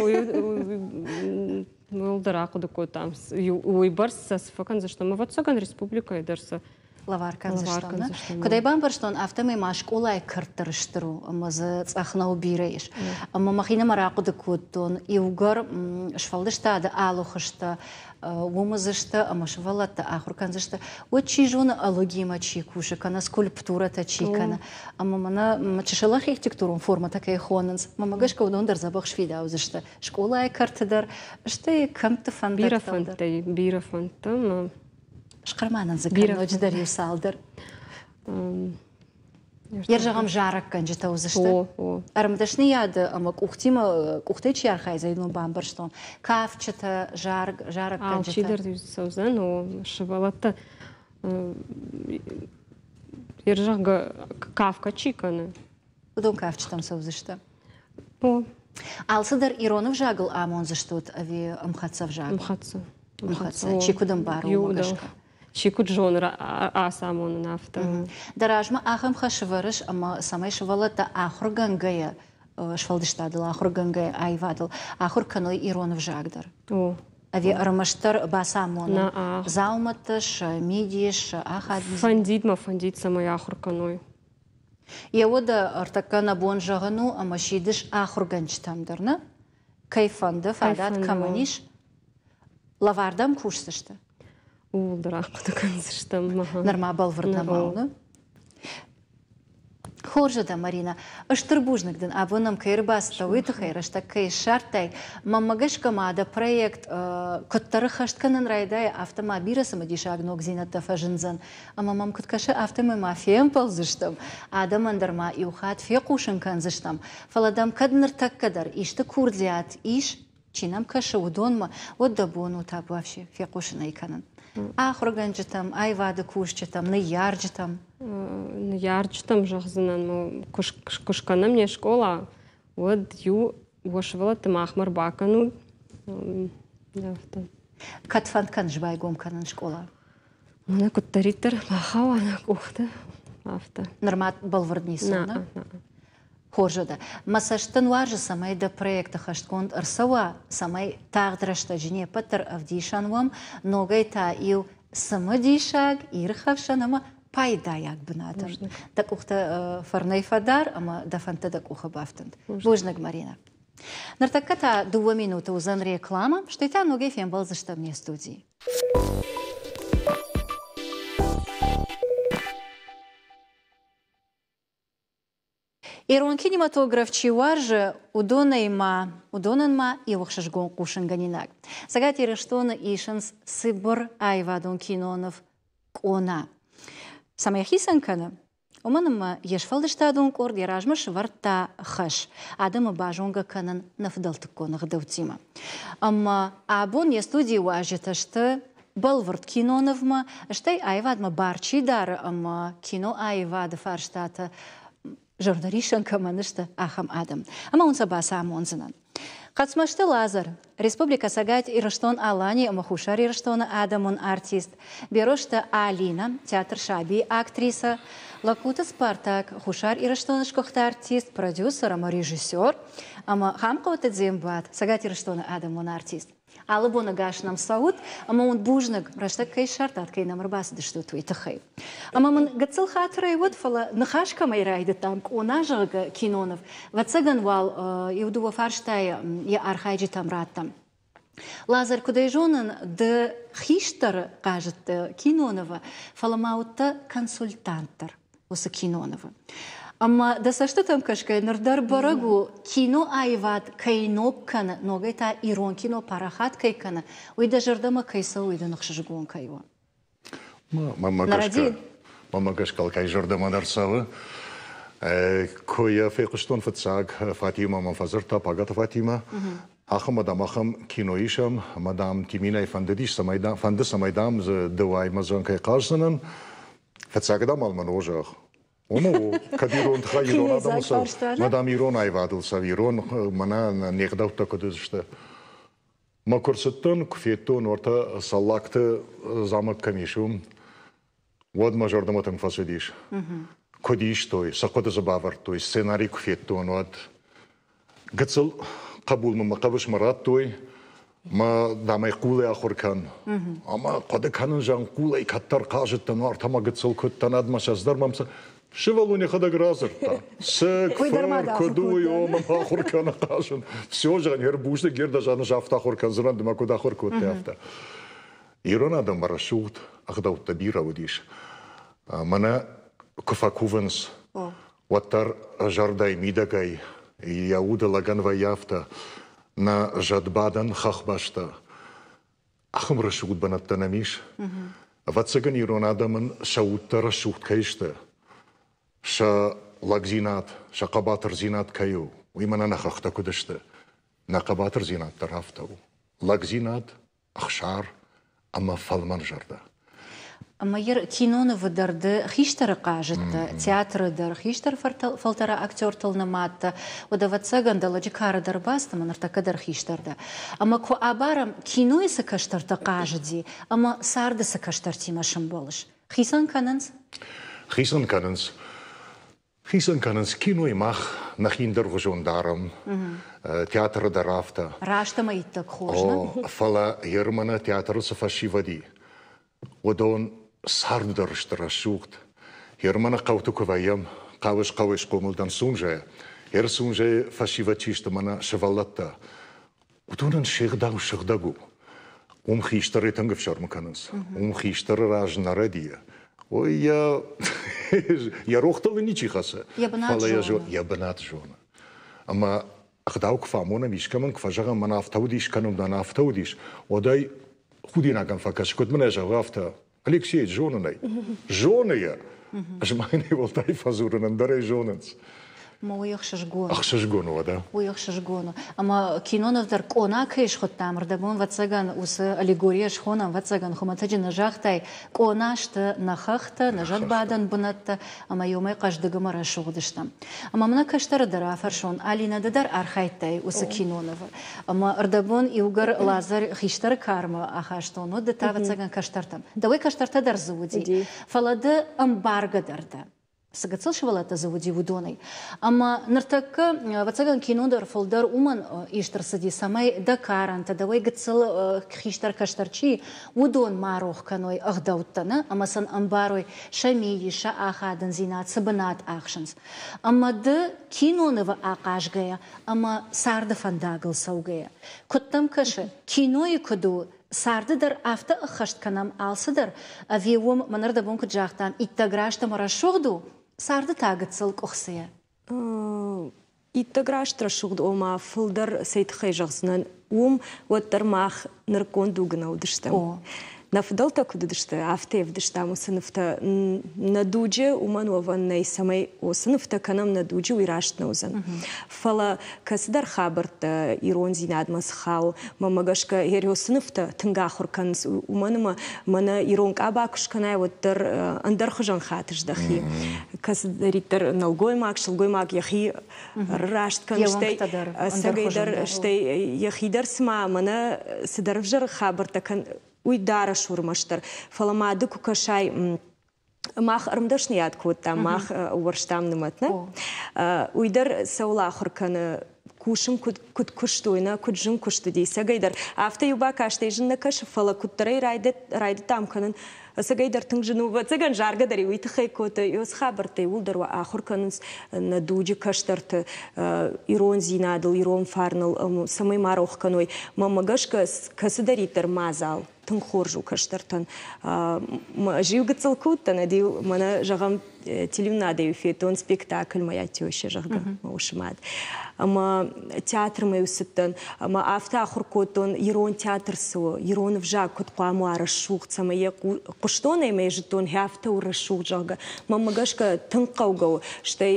уӕлдӕр ахъуыды кодтам, уыйбӕрц сӕ цы фӕкӕндзыстӕм, ӕвӕццӕгӕн, республикӕйы дӕр сӕ лӕвар кӕндзыстӕм. Куыд ӕй бамбӕрстон, афтӕмӕй ма скъолайы кӕрт дӕр стыр у ӕмӕ дзы цъӕх нӕу бирӕ ис. Ӕмӕ мӕхинымӕр ахъуыды кодтон, иугӕр сфӕлдыстады алы хуызтӕ уым уыдзысты ӕмӕ сывӕллӕттӕ ахуыр кӕндзысты, уӕд чи зоны ӕлыгимӕ чи кусы, кӕнӕ скульптурӕтӕ чи кӕны. Ӕмӕ мӕнӕ чысыл архитектурон формӕтӕ кӕй хонынц, мӕнмӕ гӕсгӕ уыдон дӕр дзӕбӕх сфидаудзысты скъолайы кӕрты дӕр, стӕй кӕмтты фӕндӕгтыл дӕр. Бирӕ фӕндтӕ, бирӕ фӕндтӕ. Схъӕр-ма нын дзы кӕн ноджыдӕр иу цалдӕр. Йе зӕгъӕм, зарӕггӕнджытӕ уыдзысты. Ӕрмдӕсныйады ӕмӕ къухтимӕ къухтӕй чи архайдзӕн, уыдон бамбӕрстон. Кафджытӕ, зарӕггӕнджытӕ. Алчидӕр цӕудзӕн, о, сывӕллӕттӕ зӕгъгӕ, кафгӕ чи кӕны. Уыдон кафджытӕм цӕудзысты. О. Алцыдӕр ирон ӕвзагыл амондзыстут ӕви ӕмхӕццӕ ӕвзагыл? Ӕмхӕццӕ. Ӕмхӕццӕ. Чи куыд ӕмбары, уымӕ гӕсгӕ. Чи куыд зоны ацамонын, афтӕ. Дӕ размӕ ахӕм хӕс ӕвӕрыс, ӕмӕ цӕмӕй сывӕллӕттӕ ахуыргӕнгӕйӕ сфӕлдыстадыл, ахуыргӕнгӕйӕ аивадыл ахуыр кӕной ирон ӕвзаг дӕр? О. Ӕви ӕрмӕстдӕр бацамонын дзаумӕттӕ, сӕ мидис, сӕ ахадындзинад? Фӕндид мӕ, фӕндид, цӕмӕй ахуыр кӕной. Йӕ уӕдӕ ӕртӕккӕ нӕ бон зӕгъын у, ӕмӕ сидыс ахуыргӕнджытӕм дӕр, нӕ? Кӕй фӕнды, фадат кӕмӕн ис, лӕвар дӕм кусдзысты? Ууыл дӕр ахъуыды кӕндзыстӕм. Нырма бӕлвырд нӕма у, нӕ? Хорз дӕ, Марина. Стыр бузныг дын, абон нӕм кӕй ӕрбацыдтӕ, уый тыххӕй рӕстӕг кӕй ссардтай. Мӕнмӕ гӕсгӕ ма дӕ проект куыддӕр ӕххӕст кӕнын райдайа, афтӕ ма бирӕ цымыдисаг ногдзинӕдтӕ фӕзындзӕн. Ӕмӕ мӕм куыд кӕсы, афтӕмӕй ма фембӕлдзыстӕм, адӕмӕн дӕр ма иу хатт фехъусын кӕндзыстӕм. Фӕлӕ дӕм кӕд ныртӕккӕ дӕр исты курдиат ис, чи нӕм кӕсы, уыдонмӕ, уӕд дӕ бон у табуафси фехъусын ӕй кӕнын. Ахуыргӕнджытӕм, аивады кусджытӕм, ныййарджытӕм. Ныййарджытӕм зӕгъдзынӕн, куы скӕнӕм не скъола, уӕд иу уӕ сывӕллӕтты махмӕ ӕрбакӕнут. Афтӕ. Кӕд фӕнд кӕныс байгом кӕнын скъола? Мӕнӕ куыддӕриддӕр бахауа нӕ къухты, афтӕ. Нырма бӕлвырд ницы у, нӕ? Хорз уӕдӕ. Мӕ цӕст дын уарзы, цӕмӕй дӕ проект ӕххӕстгонд ӕрцӕуа, цӕмӕй тагъд рӕстӕджы не ппӕт дӕр ӕвдисӕн уӕм, ногӕй та иу цымыдисаг, ирхӕфсӕн ӕмӕ пайдайаг бынатӕн. Дӕ къухтӕ фӕрнӕй фӕдар ӕмӕ дӕ фӕндтӕ дӕ къухы бафтӕнт. Бузныг, Маринӕ. Ныртӕккӕ та 2 минуты уыдзӕн реклама, стӕй та ногӕй фембӕлдзыстӕм не студийы. Ирон кинематограф чи уарзы, уыдонӕй ма, уыдонӕн ма иу ӕхсызгон хъусынгӕнинаг. Цӕгат Ирыстоны исынц цыбыр аивадон киноныв «Къона». Цӕмӕй хицӕн кӕны? Уымӕн ӕмӕ йе сфӕлдыстадон къорд йӕ размӕ сӕвӕрдта хӕс адӕмы базонгӕ кӕнын нӕ фыдӕлтыккон ӕгъдӕуттимӕ. Ӕмӕ абон йӕ студийы уазджытӕ сты бӕлвырд кинонывмӕ, стӕй аивадмӕ бар чи дары ӕмӕ киноаивады фарстатӕ зӕрдӕрисӕн кӕмӕн сты, ахӕм адӕм. Ӕмӕ уын сӕ бацамондзынӕн. Хъӕцмӕзты Лазар, Республикӕ Цӕгат Ирыстон-Алани ӕмӕ Хуссар Ирыстоны адӕмон артист, Берозты Алинӕ, театр «Саби» актрисӕ, Лагкуты Спартак, Хуссар Ирыстоны сгуыхт артист, продюсер ӕмӕ режиссер, ӕмӕ Хӕмхъоты Дзембат, Цӕгат Ирыстоны адӕмон артист. Алы боны гас нӕм цӕут, ӕмӕ уын бузныг, рӕстӕг кӕй ссардтат, кӕй нӕм ӕрбацыдыстут, уый тыххӕй. Ӕмӕ мын гыццыл хатырӕй уыд, фӕлӕ ныхас кӕмӕй райдыдтам, Къона, зӕгъгӕ, киноныв, ӕвӕццӕгӕн уал иу-дыууӕ фарстайы йӕ архайджытӕм раттӕм. Лазар, куыд ӕй зонын, ды хистӕры хъазыдтӕ кинонывы, фӕлӕ ма уыдтӕ консультант дӕр уыцы кинонывы. Ӕмӕ дӕ цӕстытӕм кӕсгӕйӕ ныр дӕр бӕрӕг у, кино аивад кӕй ног кӕны, ногӕй та ирон кино парахат кӕй кӕны, уый дӕ зӕрдӕмӕ кӕй цӕуы, уый дын ӕхсызгон кӕй у. Мӕнмӕ гӕсгӕ алкӕй зӕрдӕмӕ дӕр цӕуы. Куы йӕ фехъуыстон фыццаг, Фатимӕ мӕм фӕдзырдта, Пагӕты Фатимӕ, ахӕм дам, ахӕм кино исӕм, ӕмӕ дам, Тиминӕй фӕндыдис, цӕмӕй дам, фӕнды, цӕмӕй дам, дзы дӕуӕй мӕ зӕн кӕй хъаздзынӕн. Фыццаг дам ал мӕн о зӕгъ. Ома о, кӕд ирон тыххӕй ирон адӕмыл цӕуы, мадам ирон аивадыл цӕуы, ирон мӕнӕ не гъдӕуттӕ куыд уыдзысты. Мӕ куы рцыдтӕн, куы федтон, уӕртӕ Цӕллагты замок кӕм ис, уым, уӕд мӕ зӕрдӕмӕ тынг фӕцыдис. Куыд истой, сӕ хъуыды дзы бавӕрдтой, сценари куы федтон, уӕд гыццыл хъӕбул мын мӕ хъӕбысмӕ радтой, мӕ дам ӕй хъулӕй ахуыр кӕн. Ӕмӕ хъуыды кӕнын, зӕгъын, хъулӕй кӕддӕр хъазыдтӕн, уартӕ ма гыццыл куыдтӕн, ӕд мӕ сӕ дӕр мӕм Сывӕллон йӕхӕдӕг радзырдта. Цы, куыд у, ӕмӕ ахуыр кӕны хъазын. Все, зӕгъын, ер бузныг, ер дӕ зӕгъын, афтӕ ахуыр кӕндзынӕн, ды мӕ куыд ахуыр кодтай, афтӕ. Ирон адӕммӕ рӕсугъд ӕгъдӕуттӕ бирӕ уыдис. Мӕнӕ куы фӕкувынц, уӕддӕр зӕрдӕйы мидӕгӕй йӕ уды лӕгӕн вӕййы афтӕ, нӕ зӕдбадӕн хӕхбӕстӕ. Ахӕм рӕсугъд бынӕттӕ нӕм ис. Ӕвӕццӕгӕн, ирон адӕмӕн сӕ удтӕ рӕсугъд кӕй сты, сӕ лӕгдзинад, сӕ хъӕбатырдзинад кӕй у, уый мӕнӕ нӕ хӕхтӕ куыд сты. Нӕ хъӕбатырдзинад дӕр афтӕ у. Лӕгдзинад, ӕхсар ӕмӕ фӕлмӕн зӕрдӕ. Ӕмӕ йӕ кинонывы дӕр ды хистӕры хъазыдтӕ, театры дӕр хистӕр фӕлтӕры актертыл нымадтӕ, уӕд, ӕвӕццӕгӕн, дӕ лӕджы кары дӕр бацыд ӕмӕ ныртӕккӕ дӕр хистӕр дӕ. Ӕмӕ куы абарӕм, кинойы цы кӕстӕртӕ хъазыди ӕмӕ царды цы кӕстӕртимӕ сӕмбӕлыс, хицӕн кӕнынц? Хицӕн кӕнынц. Хицӕн кӕнынц кинойы мах нӕхи ӕндӕргъуызон дарӕм, театры дӕр афтӕ. Раст ӕмӕ иттӕг хорз, нӕ? Фӕлӕ Ерманы театры цы фӕсивӕд и, уыдон царды дӕр сты рӕсугъд. Ерманы хъӕуты куы вӕййӕм, хъӕуыс-хъӕуӕй схъомыл дӕн Сунжӕйы. Ер Сунжӕйы фӕсивӕд чи сты мӕнӕ сывӕллӕттӕ, уыдонӕн се гъдау сыгъдӕг у. Уым хистӕрӕй тынг ӕфсӕрмы кӕнынц. Уым хистӕры раз нӕ рӕдийы. Ой, йӕ, йӕ рохтыл ын ничи хӕцы, фӕлӕ йӕ бынат зоны. Ӕмӕ ӕгъдау куы фӕамонӕм искӕмӕн, куы фӕзӕгъӕм, мӕн афтӕ уыдис, кӕнӕм мӕн афтӕ уыдис, уӕд ӕй худинагӕн фӕкӕсы, куыд мын ӕй зӕгъы, афтӕ. Алексей, зонын ӕй. Зоны йӕ. Ӕз ма йын уӕлдай фӕдзурын, ӕндӕр ӕй зонынц. Ма уый ӕхсызгон. Ӕхсызгон уӕдӕ. Уый ӕхсызгон у. Ӕмӕ киноныв дӕр къона кӕй схуыдтам, ӕрдӕбон, ӕвӕццӕгӕн, уыцы аллегорийӕ схонӕм, ӕвӕццӕгӕн, хуымӕтӕджы нӕ загътай, къона сты нӕ хӕхтӕ, нӕ зӕдбадӕн бынӕттӕ, ӕмӕ иумӕ хъӕздыг ӕмӕ рӕсугъд стӕм. Ӕмӕ мӕнӕ кӕстӕры дӕр афӕрсон, Алинӕ, ды дӕр архайдтай уыцы кинонывы. Ӕмӕ ӕрдӕбон иугӕр Лазарь хистӕры кармӕ ахастон, уӕд ды та, ӕвӕццӕгӕн, кӕстӕртӕм. Дӕуӕй кӕстӕртӕ дӕр дзы уыди. Фӕлӕ ды ӕмбаргӕ дӕр дӕ. Цы гыццыл сывӕллӕттӕ дзы уыди, уыдонӕй. Ӕмӕ ныртӕккӕ, ӕвӕццӕгӕн, кино дӕр фылдӕр уымӕн ист ӕрцыди, цӕмӕй дӕ карӕнтӕ, дӕуӕй гыццыл хистӕр-кӕстӕр чи, уыдон ма рох кӕной ӕгъдӕуттӕ, нӕ? Ӕмӕ сын ӕмбарой сӕ мидис, сӕ ахадындзинад, цы бынат ахсынц. Ӕмӕ ды кинонывы ахъазгӕйӕ ӕмӕ царды фӕндагыл цӕугӕйӕ, куыд дӕм кӕсы, кинойы куыд у, царды дӕр афтӕ ӕххӕст кӕнӕм алцыдӕр, ӕви уым, мӕнӕрдӕбон куыд загътам, иттӕг раст ӕмӕ рӕсугъд у, царды та гыццыл къуыхцыйӕ? Иттӕг раст рӕсугъд, ома фылдӕр цӕй тыххӕй зӕгъдзынӕн, уым уӕддӕр мах нырыккон дуг нӕ уыдыстӕм. Нӕ фыдӕлтӕ куыд уыдысты, афтӕ ӕвдыстам уыцы нывтӕ. Нӕ дуджы уымӕн уӕвӕн нӕй, цӕмӕй уыцы нывтӕ кӕнӕм нӕ дуджы, уый раст нӕ уыдзӕн. Фӕлӕ кӕцыдӕр хабӕрттӕ ирондзинадмӕ цы хауы, мӕнмӕ гӕсгӕ Ересы нывтӕ тынг ахуыр кӕнынц, уымӕн ӕмӕ мӕнӕ ирон къаба куы скӕнай, уӕддӕр ӕндӕр хуызӕн хатыс дӕхи. Кӕцыдӕриддӕр нӕлгоймаг, сылгоймаг йӕхи раст кӕны, стӕй ӕцӕгӕйдӕр, стӕй йӕхи дӕр цыма мӕнӕ цыдӕр ӕвзӕр хабӕрттӕ кӕн, уый дарӕс у ӕрмӕстдӕр. Фӕлӕ ма ды куы кӕсай, мах ӕрмдӕсныйад кодтам, мах уӕрстам нымӕт, нӕ? Уый дӕр цӕуыл ахуыр кӕны, кусын куыд куыстой, нӕ, куыд зын куыст уыди, ӕцӕгӕйдӕр. Афтӕ иу бакастӕй зын нӕ кӕсы, фӕлӕ куыддӕрӕй райдыдтам кӕнын, ӕцӕгӕйдӕр тынг зын у. Ӕвӕццӕгӕн, заргӕ дӕр уый тыххӕй кодтой. Уыцы хабӕрттӕ иууылдӕр ахуыр кӕнынц нӕ дуджы кӕстӕрты ирондзинадыл, ирон фарныл, цӕмӕй ма рох кӕной. Мӕнмӕ гӕсгӕ, кӕцыдӕриддӕр мадзал тынг хорз у кӕстӕртӕн. Ӕз-иу гыццыл куы уыдтӕн, ӕд-иу мӕнӕ, зӕгъӕм, телеуынадӕй федтон спектакль «Моя теща», зӕгъгӕ, мӕ усы мад. Ӕмӕ театрмӕ-иу цыдтӕн, ӕмӕ афтӕ ахуыр кодтон, ирон театр цы у, ирон ӕвзаг куыд хъуамӕ уа рӕсугъд, цӕмӕй йӕ хъуыстон ӕмӕ йӕ зыдтон, афтӕ у рӕсугъд, зӕгъгӕ. Мӕнмӕ гӕсгӕ тынг хъӕугӕ у, стӕй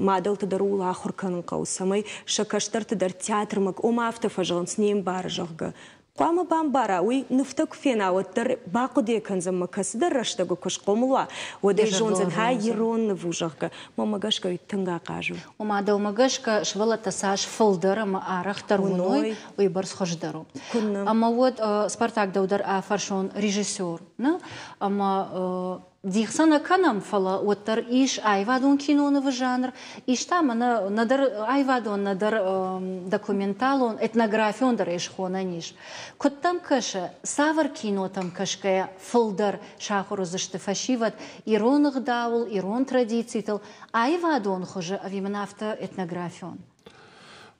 мадӕлты дӕр ууыл ахуыр кӕнын хъӕуы, цӕмӕй сӕ кӕстӕрты дӕр театрмӕ, ома афтӕ фӕзӕгъынц, не мбары, зӕгъгӕ. Хъуамӕ бамбара, уый нывтӕ куы фена, уӕддӕр бахъуыды кӕндзӕн мӕ кӕцыдӕр рӕстӕгы куы схъомыл уа, уӕд ӕй зондзӕн, ха ирон ныв у, зӕгъгӕ. Мӕнмӕ гӕсгӕ уый тынг ахъаз у. Ома, дӕумӕ гӕсгӕ, сывӕллӕттӕ цас фылдӕр ӕмӕ арӕхдӕр уыной, уыйбӕрц хуыздӕр у. Ӕмӕ уӕд Спартак дӕу дӕр афӕрсон режиссер, нӕ? Ӕмӕ Дих сӕ нӕ кӕнӕм, фӕлӕ уӕддӕр ис аивадон кинонывы жанр, ис та мӕнӕ нӕдӕр аивадон, нӕдӕр документалон, этнографион дӕр ӕй схонӕн ис. Куыд дӕм кӕсы, цавӕр кинотӕм кӕсгӕйӕ фылдӕр сахуыр уыдзысты фӕсивӕд ирон ӕгъдауыл, ирон традицитыл, аивадон хуызы ӕви мын афтӕ этнографион?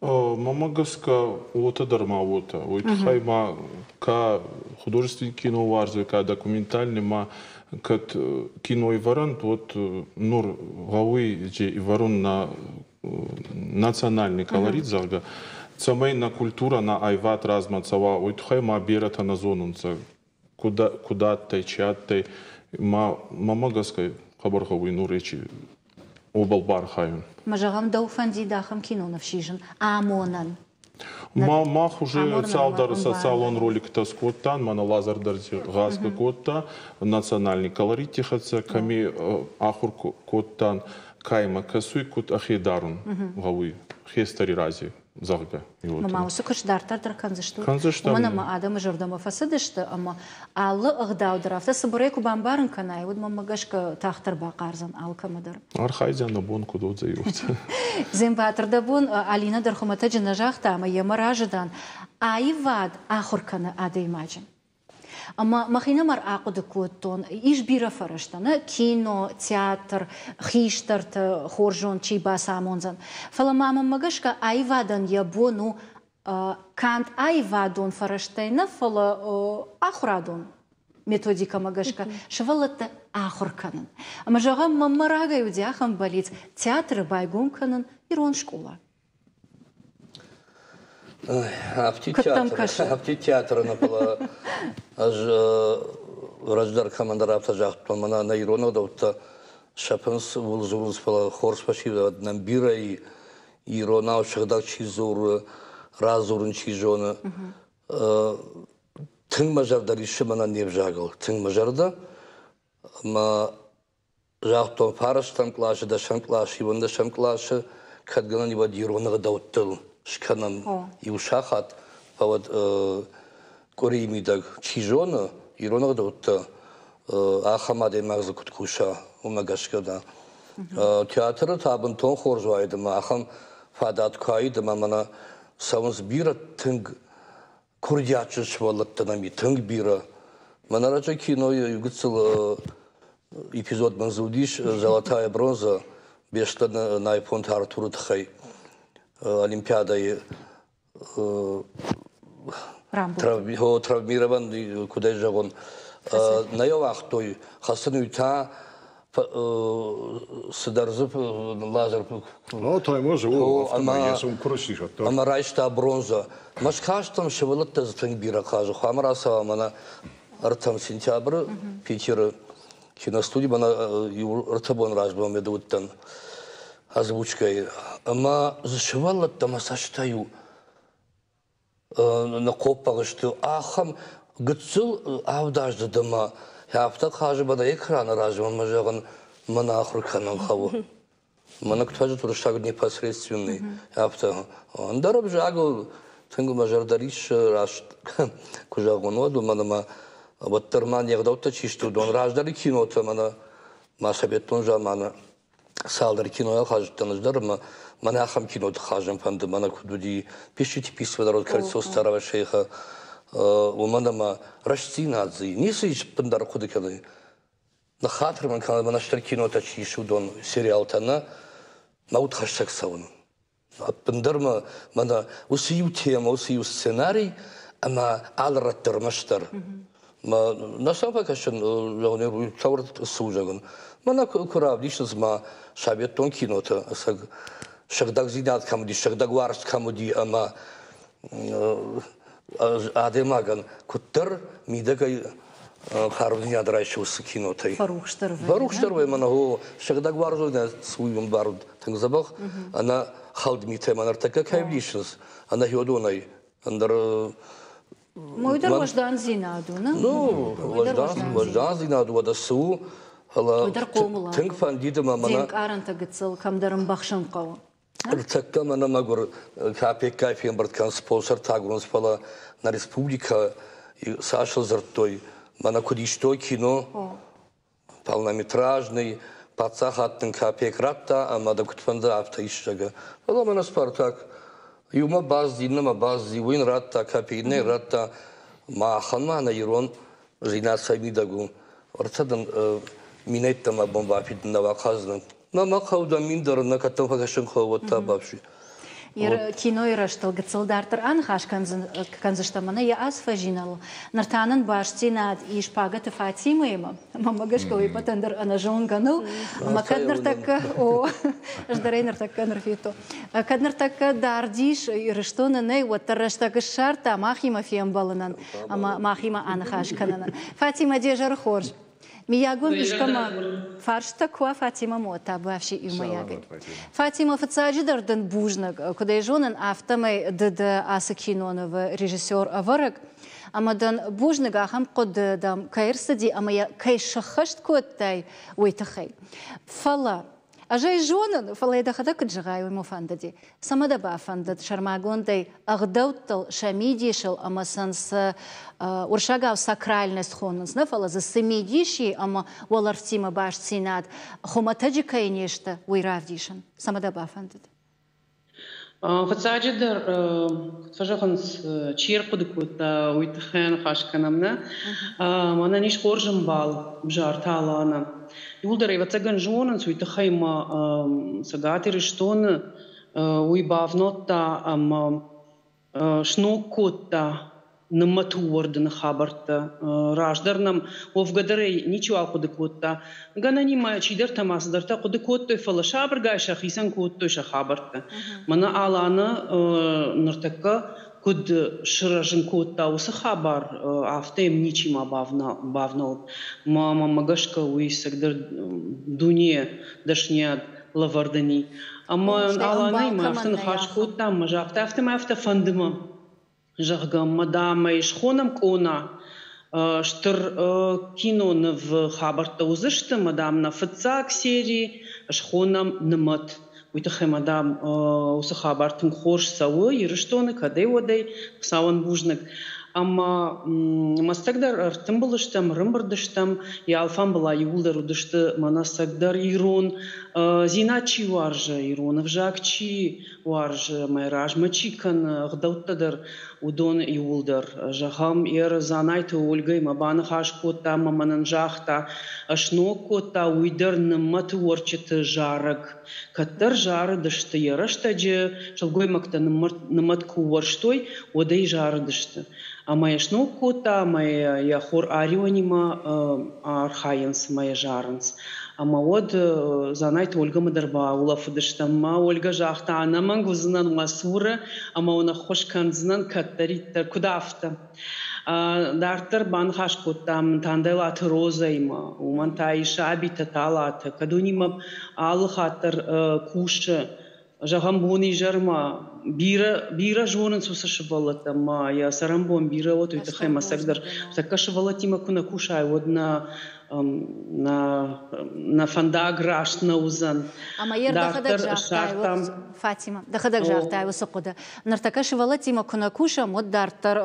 Мӕнмӕ гӕсгӕ, уотӕ дӕр ма уотӕ. Уой туххӕй ма ка художественный кино уарзуй, ка документальный ма кӕд кино ивӕрӕн, уӕд нур гъӕуй же ивӕрун нӕ национальный колорит, зӕгъгӕ, цӕмӕй нӕ культурӕ, нӕ айвад размӕ цӕуа, уой туххӕй ма беретӕ нӕ зонунцӕ, куд адтӕй, чи адтӕй. Ма мӕмӕ гӕсгӕ хъӕбӕр гъӕуй нур ечи уобӕл баархайун. Ма зӕгъӕм, дӕу фӕндид ахӕм киноныв сисын амонӕн? Ма мах уже цалдӕр социалон роликтӕ скодтан, мӕнӕ Лазар дӕр гъазгӕ кодта национальный колоритти хӕццӕ, кӕми ахур кодтан, ка имӕ кӕсуй, куд ӕхе дарун гъӕуй хестӕри рази. Зӕгъгӕ. Ма уыцы куыст дарддӕр дӕр кӕндзыстут? Кӕндзыстӕм. Уымӕн ӕмӕ адӕмы зӕрдӕмӕ фӕцыдысты ӕмӕ алы ӕгъдау дӕр афтӕ цыбырӕй куы бамбарын кӕнай, уӕд мӕнмӕ гӕсгӕ тагъддӕр бахъардзӕн алкӕмӕ дӕр. Архайдзӕн нӕ бон куыд уыдзӕй, уыцы. Зембатыр, дӕ бон Алинӕ дӕр хуымӕтӕджы нӕ загъта ӕмӕ йемӕ разы дӕн. Аивад ахуыр кӕны адӕймаджы. Ӕмӕ мӕхинымӕр ахъуыды кодтон, ис бирӕ фӕрӕзтӕ, нӕ кино, театр, хистӕрты хорз зонд чи бацамондзӕн. Фӕлӕ ма мӕнмӕ гӕсгӕ аивадӕн йӕ бон у канд аивадон фӕрӕзтӕй нӕ, фӕлӕ ахуырадон методикӕмӕ гӕсгӕ сывӕллӕтты ахуыр кӕнын. Ӕмӕ зӕгъӕм, мӕнмӕ рагӕй уыди ахӕм бӕллиц театры байгом кӕнын ирон скъола. Афтид театры нӕ, фӕлӕ ӕз раздӕр кӕмӕндӕр афтӕ загътон, мӕнӕ нӕ ирон ӕгъдӕуттӕ сӕфынц, ууыл дзурынц, фӕлӕ хорз фӕсивӕд нӕм бирӕ и, иронау сыгъдӕг чи дзуры, радзурын чи зоны. Тынг мӕ зӕрдӕ риссы мӕнӕн не взагыл, тынг мӕ зӕрдӕ. Ӕмӕ загътон, фарӕстӕм къласы, дӕсӕм къласы, иуӕндӕсӕм къласы кӕд гӕнӕн уӕд ирон ӕгъдӕуттыл скӕнӕм иу сахат, фӕуӕд къуырийы мидӕг чи зоны ирон ӕгъдӕуттӕ, ахӕм адӕймаг дзы куыд куса, уымӕ гӕсгӕ да. Театры та бынтон хорз уаид ӕмӕ ахӕм фадат куы уаид ӕмӕ мӕнӕ цӕуынц бирӕ тынг курдиатджын сывӕллӕттӕ нӕм и, тынг бирӕ. Мӕнӕ раджы кинойы иу гыццыл эпизод мын дзы уыдис «Золотая бронза» Беслӕны Найфонты Артуры тыххӕй Олимпиадӕйы травмирован, куыд ӕй зӕгъон, нӕ йӕ уагътой хӕцын, уый та цыдӕр дзы Лазар Ну, Таймуаз у, ӕмӕ йӕ сын куы рысис, ӕмӕ райста бронза. Мӕ скастӕн сывӕллӕттӕ дзы тынг бирӕ хъазы. Хъуамӕ рацӕуа мӕнӕ ӕртӕм сентябры Питеры киностуди мӕнӕ иу ӕртӕ бон размӕ ме уыдтӕн озвучкӕйы. Ӕмӕ дзы сывӕллӕттӕ мӕ цӕстӕй-иу ныхъхъоппӕг сты. Ахӕм гыццыл авдаздзыд ӕмӕ афтӕ хъазы мӕнӕ экраны размӕ мӕ зӕгъын, мӕн ахуыр кӕнын хъӕуы. Мӕнӕ куыд фӕзынд уырыссаг непосредственный, афтӕ. Ӕндӕр ӕвзагыл тынг мӕ зӕрдӕ риссы, раст куы зӕгъон, уӕд, уымӕн ӕмӕ уӕддӕр ма не гъдӕуттӕ чи сты, уыдон раздӕры кинотӕ мӕнӕ ма советон заманы цалдӕр кинойӕ хъазыдтӕн ӕз дӕр ӕмӕ мӕнӕ ахӕм киноты хъазын фӕнды, мӕнӕ куыд уыди «Пишите письма народ кольцо старого шейха», уымӕн ӕмӕ рӕстдзинад дзы ницы ис ӕппындӕр хъуыды кӕны. Ныххатыр мын кӕнӕд, мӕнӕ стыр кинотӕ чи ис, уыдон сериалтӕ нӕ, мӕ удхӕссӕг цӕуын. Ӕппындӕр мӕ мӕнӕ уыцы иу темӕ, уыцы иу сценарий ӕмӕ алы рӕтты ӕрмӕстдӕр. Мӕ нӕ сӕм фӕкӕсын, зӕгъын, цавӕр цы у, зӕгъын. Мӕнӕ куы равдисынц ма советон кинотӕ, ӕцӕг сыгъдӕгдзинад кӕм уыди, сыгъдӕг уарзт кӕм уыди ӕмӕ адӕймагӕн куыддӕр мидӕгӕй хъарудзинад райсы уыцы кинотӕй. Фӕрухсдӕр вӕййы. Фӕрухсдӕр вӕййы мӕнӕ о, сыгъдӕг уарзондзинад цы уый баруд тынг дзӕбӕх, ӕнӕ хӕлд митӕй мӕ ныртӕккӕ кӕй ӕвдисынц, ӕнӕ хиуыдонӕй ӕндӕр Мой дӕр уӕздандзинад у, нӕ? Ну, уӕздандзинад уӕдӕ цы у, фӕлӕ тынг фӕндид ӕмӕ мӕнӕ... Де нкъарӕнтӕ гыццыл кӕмдӕр ӕмбӕхсын хъӕуы. Ныртӕккӕ мӕнӕ мӕгуыр капеккай фембырд кӕн спонсортӕ агурынц, фӕлӕ нӕ республикӕ цасыл дзырдтой, мӕнӕ куыд истой кино, полнометражный, паддзахад дын капек радта ӕмӕ дӕ куыд фӕнды, афтӕ ис, зӕгъгӕ. Фӕлӕ мӕнӕ Спартак иумӕ базди, иннӕмӕ базди, уый йын радта, капек иннӕ радта. Махӕн ма нӕ ирон дзинад цӕй мидӕг у? Ӕртӕ дын минӕйттӕ мӕ бон бафидын нӕ бахъаздзынӕн. Нӕ мӕ хъӕуы дӕ мин дӕр нӕ кӕддӕм фӕкӕсын хъӕуы, уӕд та бафси. Кинойы рӕзтыл гыццыл дарддӕр аныхас кӕндзыстӕм ӕмӕ йӕ аз фӕзинӕл. Ныр та нын бастдзинад ис Пагӕты Фатимӕимӕ. Мӕнмӕ гӕсгӕ уый пӕтӕн дӕр ӕнӕзонгӕ нӕу. Ӕмӕ кӕд ныртӕккӕ, о, ӕз дӕр ӕй ныртӕккӕ ныр федтон. Кӕд ныртӕккӕ дард ис Ирыстоны нӕй, уӕддӕр рӕстӕг ссардта махимӕ фембӕлынӕн ӕмӕ махимӕ аныхас кӕнынӕн. Фатимӕ, де зӕр хорз. Миййаг уӕм искӕмӕ фарстытӕ куы уа Фатимӕмӕ, уӕд та бафси иумӕйагӕй. Фатимӕ, фыццаджыдӕр дын бузныг. Куыд ӕй зонын, афтӕмӕй ды дӕ ацы кинонывы режиссер-ӕвӕрӕг. Ӕмӕ дын бузныг ахӕм хъуыды дӕм кӕй ӕрцыди ӕмӕ йӕ кӕй сӕххӕст кодтай, уый тыххӕй. Фӕлӕ Ӕз ӕй зонын, фӕлӕ йӕ дӕхӕдӕг куыд зӕгъай, уый мӕ фӕндыди. Цӕмӕ дӕ бафӕндыд сӕрмагондӕй ӕгъдӕуттыл, сӕ мидисыл ӕмӕ сын цы уырыссагау сакральность хонынц, нӕ фӕлӕ дзы цы мидис и ӕмӕ уӕлӕрвтимӕ бастдзинад хуымӕтӕджы кӕй не сты, уый равдисын? Цӕмӕ дӕ бафӕндыд? Фыццаджыдӕр, куыд фӕзӕгъынц, чи ӕрхъуыды кодта, уый тыххӕй аныхас кӕнӕм, нӕ? Мӕнӕн ис хорз ӕмбал Бзарты Алана. Иууылдӕр, ӕвӕццӕгӕн, зонынц, уый тыххӕй ма Цӕгат Ирыстоны уый бавнӕлдта ӕмӕ сног кодта нымӕты ууӕрдыны хабӕрттӕ. Раздӕр нӕм уӕвгӕ дӕр ӕй ничиуал хъуыды кодта. Гӕнӕнимӕ чидӕртӕ ма цыдӕртӕ хъуыды кодтой, фӕлӕ сабыргай сӕхицӕн кодтой сӕ хабӕрттӕ. Мӕнӕ Алана ныртӕккӕ куыд сырӕзын кодта уыцы хабар, афтӕ йӕм ничима бавнӕлд. Мӕнмӕ гӕсгӕ уый ӕцӕгдӕр дуне дӕсниад лӕвӕрдӕни. Ӕмӕ Аланӕимӕ афтӕ ныхас кодтам, ӕмӕ загъта, афтӕ мӕ афтӕ фӕнды мӕ, зӕгъгӕ, мӕ дам ӕй схонӕм къона. Стыр киноныв хабӕрттӕ уыдзысты, мӕ дам нӕ фыццаг сери схонӕм нымӕт. Уый тыххӕй ма дам уыцы хабар тынг хорз цӕуы Ирыстоны, кӕдӕй-уӕдӕй, Хуыцауӕн бузныг. Ӕмӕ мӕстӕгдӕр ӕртымбыл стӕм, ӕрӕмбырд стӕм, йӕ алфамбылай иууылдӕр уыдысты мӕнӕ цӕгдӕр ирон дзинад чи уарзы, ирон ӕвзаг чи уарзы ӕмӕ размӕ чи кӕны, ӕгъдӕуттӕ дӕр уыдон иууылдӕр. Зӕгъӕм, йӕ Дзанайты Ольгӕимӕ баныхас кодта ӕмӕ мӕнӕн загъта, сног кодта уый дӕр нымӕты уӕрчыты зарӕг. Кӕддӕр зарыдысты йӕ рӕстӕджы, сылгоймӕгтӕ нымӕт куы уӕрстой, уӕд ӕй зарыдысты. Ӕмӕ йӕ сног кодта, ӕмӕ йӕ хор Арионимӕ архайынц ӕмӕ йӕ зарынц. Ӕмӕ уӕд Дзанайты Ольгӕмӕ дӕр баулӕфыдыстӕм. Мӕ Ольгӕ загъта, ӕнӕмӕнг уыдзынӕн уӕ цуры ӕмӕ уын ӕххуыс кӕндзынӕн кӕддӕриддӕр, куыд афтӕ. Дарддӕр баныхас кодтам Танделаты Розӕимӕ, уымӕн та ис сабитӕ Талаты, кӕд уынимӕ алы хатт дӕр кусы. Зӕгъӕм, бон-изӕрмӕ бирӕ, бирӕ зонынц уыцы сывӕллӕттӕ ӕмӕ йӕ цӕрӕнбон бирӕ уӕд, уый тыххӕй мӕ цӕгдӕр тӕккӕ сывӕллӕттимӕ куы нӕ кусай, уӕд нӕ нӕ фӕндаг раст нӕ уыдзӕн. Ӕмӕ йӕ дӕхӕдӕг загътай, Фатима, дӕхӕдӕг загътай уыцы хъуыды. Ныртӕккӕ сывӕллӕттимӕ куы нӕ кусӕм, уӕд дарддӕр,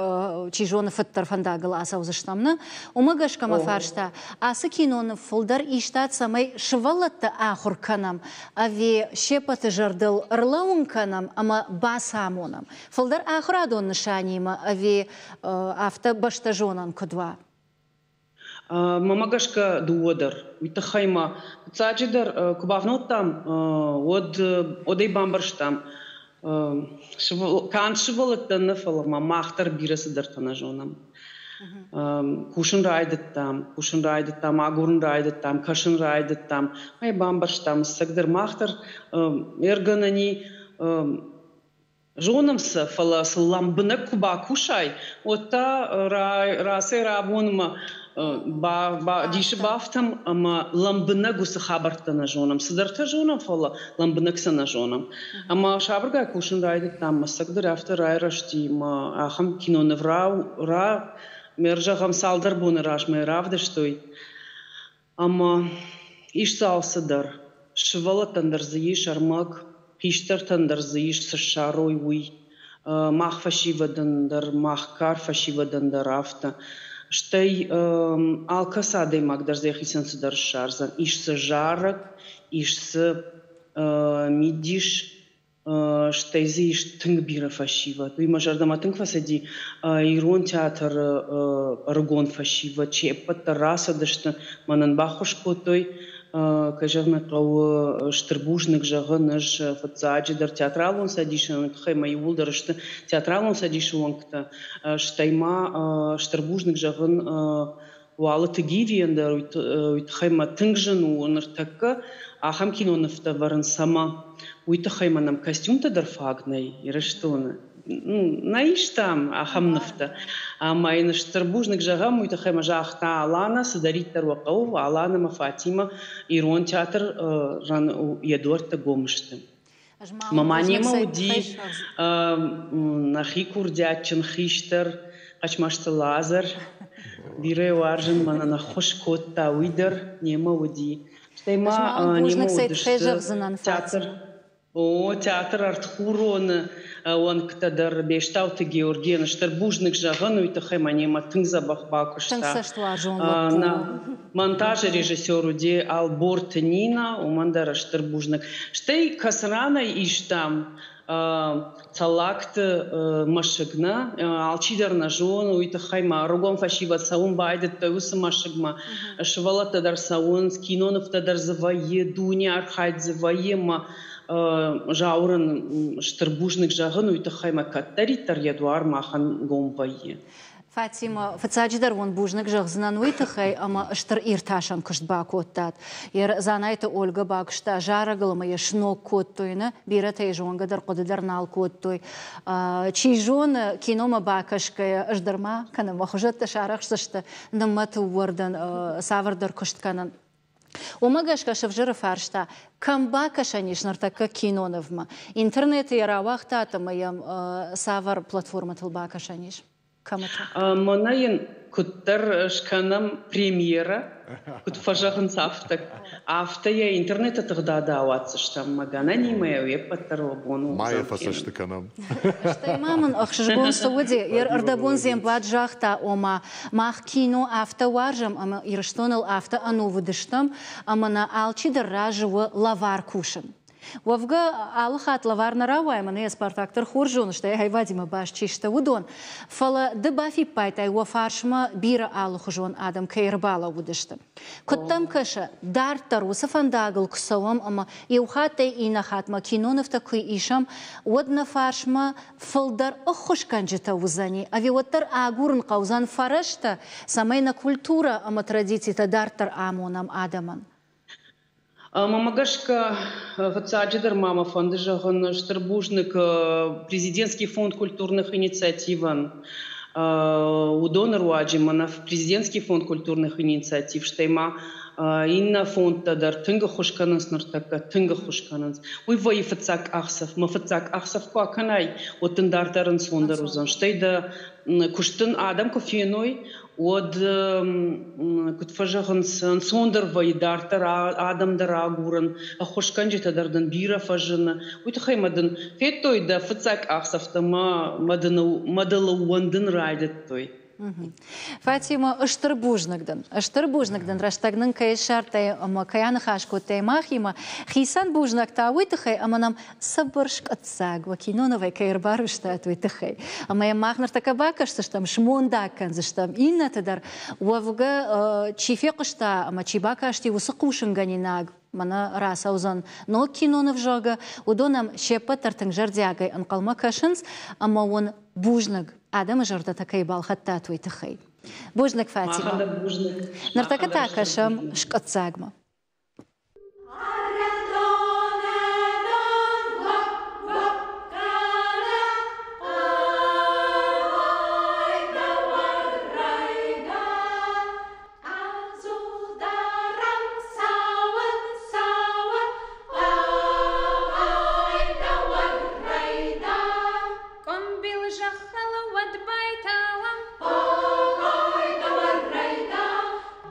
чи зоны, фыддӕр фӕндагыл ацӕудзыстӕм, нӕ? Уымӕ гӕсгӕ мӕ фарста, ацы киноныв фылдӕр истат, цӕмӕй сывӕллӕтты ахуыр кӕнӕм, ӕви се ппӕты зӕрдыл ӕрлӕууын кӕнӕм ӕмӕ бацамонӕм? Фылдӕр ахуырадон нысанимӕ ӕви афтӕ бӕстӕзонӕн куыд уа? Мӕмӕ гӕсгӕ дыууӕ дӕр. Уый тыххӕй ма фыццаджыдӕр куы бавнӕлдтам, уӕд уӕд ӕй бамбӕрстам, канд сывӕллӕттӕн нӕ, фӕлӕ ма мах дӕр бирӕ цыдӕртӕ нӕ зонӕм. Кусын райдыдтам, кусын райдыдтам, агурын райдыдтам, кӕсын райдыдтам. Ӕй бамбӕрстам, ӕцӕгдӕр мах дӕр ӕргӕнӕни Зонӕм сӕ, фӕлӕ сыл лӕмбынӕг куы бакусай, уӕд та рацӕй-рабонмӕ дисы бафтӕм ӕмӕ лӕмбынӕг уыцы хабӕрттӕ нӕ зонӕм. Цыдӕртӕ зонӕм, фӕлӕ лӕмбынӕг сӕ нӕ зонӕм. Ӕмӕ сабыргай кусын райдыдтам, мӕ цӕгдӕр афтӕ райрӕзти, мӕ ахӕм киноныв ра, ме рзӕгъӕм цалдӕр боны размӕ равдыстой. Ӕмӕ ис дзы алцыдӕр. Сывӕллӕттӕн дӕр дзы ис ӕрмӕг, хистӕртӕн дӕр дзы ис, цы ссарой, уый. Мах фӕсивӕдӕн дӕр, мах кар фӕсивӕдӕн дӕр афтӕ. Стӕй алкӕцы адӕймаг дӕр дзы йӕхицӕн цыдӕр ссардзӕн. Ис дзы зарӕг, ис дзы мидис, Стӕй дзы ис тынг бирӕ фӕсивӕд. Уый мӕ зӕрдӕмӕ тынг фӕцыди. Ирон театры ӕрыгон фӕсивӕд се ппӕт дӕр рацыдысты, мӕнӕн баххуыс кодтой. Кӕй зӕгъын ӕй хъӕуы, стыр бузныг зӕгъын ӕз фыццаджыдӕр театралон цӕдисӕн, уый тыххӕй мӕ иууылдӕр сты театралон цӕдисы уӕнгтӕ. Стӕй ма стыр бузныг зӕгъын Уалыты Гивийӕн дӕр уый тыххӕй мӕ тынг зын у ныртӕккӕ ахӕм кинонывтӕ ӕвӕрын цӕмӕ. Уый тыххӕй мӕ нӕм костюмтӕ дӕр фаг нӕй Ирыстоны. Нӕ истам ахӕм нывтӕ. Ӕмӕ йын стыр бузныг зӕгъӕм, уый тыххӕй мӕ загъта Алана, цыдӕриддӕр уӕ хъӕуы, Алана ӕмӕ Фатимӕ ирон театр йӕ дуӕрттӕ гом сты. Мӕ немӕ уыди нӕхи курдиатджын хистӕр Хъӕцмӕзты Лазӕр. Бирӕ уарзын мӕнӕн ӕххуыс кодта, уый дӕр немӕ уыди. Стӕй ма немӕ уыдысты театр О, театр Ӕртхуроны уӕнгтӕ дӕр Бестауты Георгийӕн стыр бузныг зӕгъын, уый тыххӕй мӕ немӕ тынг дзӕбӕх бакуыста. Тынг цӕстуарзон лӕппу. Монтажы режиссер уыди Ӕлборты Нина, уымӕн дӕр стыр бузныг. Стӕй кӕцыранӕй истам Цӕллагты мӕсыг нӕ, алчидӕр нӕ зоны, уый тыххӕй ма ӕрыгон фӕсивӕд цӕуын байдыдтой уыцы мӕсыгмӕ. Сывӕллӕттӕ дӕр цӕуынц, кинонывтӕ дӕр дзы вӕййы, дуне архайд дзы вӕййы ӕмӕ Зауырӕн стыр бузныг зӕгъын, уый тыххӕй мӕ кӕддӕриддӕр йӕ дуар махӕн гом вӕййы. Фатимӕ, фыццаджыдӕр уын бузныг зӕгъдзынӕн уый тыххӕй, ӕмӕ стыр иртасӕн куыст бакодтат. Йӕ Дзанайты Ольгӕ бакуыста зарӕгыл ӕмӕ йӕ сног кодтой, нӕ? Бирӕтӕ йӕ зонгӕ дӕр, хъуыды дӕр нал кодтой. Чи зоны, киномӕ бакӕсгӕйӕ, ӕз дӕр ма кӕнӕ мӕ хуызӕттӕ сарӕхсдзысты нымӕты ууӕрдӕн цавӕрдӕр куыст кӕнын. Уымӕ гӕсгӕ сӕвзӕры фарста, кӕм бакӕсӕн ис ныртӕккӕ кинонывмӕ? Интернеты йӕ рауагътат ӕмӕ йӕм цавӕр платформӕтыл бакӕсӕн ис? Кӕмыты? Мӕнӕ йын Куыддӕр скӕнӕм премьерӕ, куыд фӕзӕгъынц, афтӕ. Афтӕ йӕ интернеты тыгъдады ауадздзыстӕм мӕ гӕнӕнимӕ уе ппӕт дӕр уӕ бон у. Ма йӕ фӕцӕсты кӕнӕм. Стӕй ма мын ӕхсызгон цы уыди, йе рдӕбон Зембат загъта, ома, мах кино афтӕ уарзӕм ӕмӕ Ирыстоныл афтӕ ӕнувыд стӕм, ӕмӕ нӕ алчидӕр разы у лӕвар кусын. Уӕвгӕ, алы хатт лӕвар нӕ рауайы, мӕнӕ йӕ Спартак дӕр хорз зоны, стӕй аивадимӕ баст чи сты, уыдон. Фӕлӕ ды бафиппайдтай, уӕ фарсмӕ бирӕ алыхуызон адӕм кӕй ӕрбалӕууыдысты. Куыд дӕм кӕсы, дарддӕр уыцы фӕндагыл куы цӕуӕм ӕмӕ иу хаттӕй иннӕ хатмӕ кинонывтӕ куы исӕм, уӕд нӕ фарсмӕ фылдӕр ӕххуысгӕнджытӕ уыдзӕни ӕви уӕддӕр агурын хъӕудзӕн фӕрӕзтӕ, цӕмӕй нӕ культурӕ ӕмӕ традицитӕ дарддӕр амонӕм адӕмӕн? Мӕнмӕ гӕсгӕ, фыццаджыдӕр ма мӕ фӕнды зӕгъын стыр бузныг Президентский фонд культурных инициативӕн. Уыдоны руаджы мӕнӕ Президентский фонд культурных инициатив, стӕй ма иннӕ фондтӕ дӕр тынг ӕххуыс кӕнынц ныртӕккӕ, тынг ӕххуыс кӕнынц. Уый вӕййы фыццаг къахдзӕф. Мӕ фыццаг къахдзӕф куы акӕнай, уӕд дын дарддӕр ӕнцондӕр уыдзӕн. Стӕй дӕ куыст дын адӕм куы феной, уӕд, куыд фӕзӕгъынц, ӕнцондӕр вӕййы дарддӕр адӕм дӕр агурын, ӕххуысгӕнджытӕ дӕр дын бирӕ фӕзыны. Уый тыххӕй ма дын федтой дӕ фыццаг къахдзӕфтӕ мӕ дыл ӕууӕндын райдыдтой. Фатима, стыр бузныг дын. Стыр бузныг дын, рӕстӕг нын кӕй ссардтай ӕмӕ кӕй аныхас кодтай махимӕ. Хицӕн бузныг та уый тыххӕй, ӕмӕ нӕм цыбыр скъуыддзаг уӕ кинонывӕй кӕй ӕрбарвыстат, уый тыххӕй. Ӕмӕ йӕм мах ныртӕккӕ бакӕсдзыстӕм, смондаг кӕндзыстӕм иннӕты дӕр. Уӕвгӕ, чи фехъуыста ӕмӕ чи бакасти уыцы хъусынгӕнинаг, мӕнӕ рацӕудзӕн ног киноныв, зӕгъгӕ, уыдон ӕм се ппӕт дӕр тынг зӕрдиагӕй ӕнхъӕлмӕ кӕсынц ӕмӕ уын бузныг, адӕмы зӕрдӕтӕ кӕй балхӕдтат, уый тыххӕй. Бузныг, Фатимӕ. Ныртӕккӕ та кӕсӕм скъуыддзагмӕ.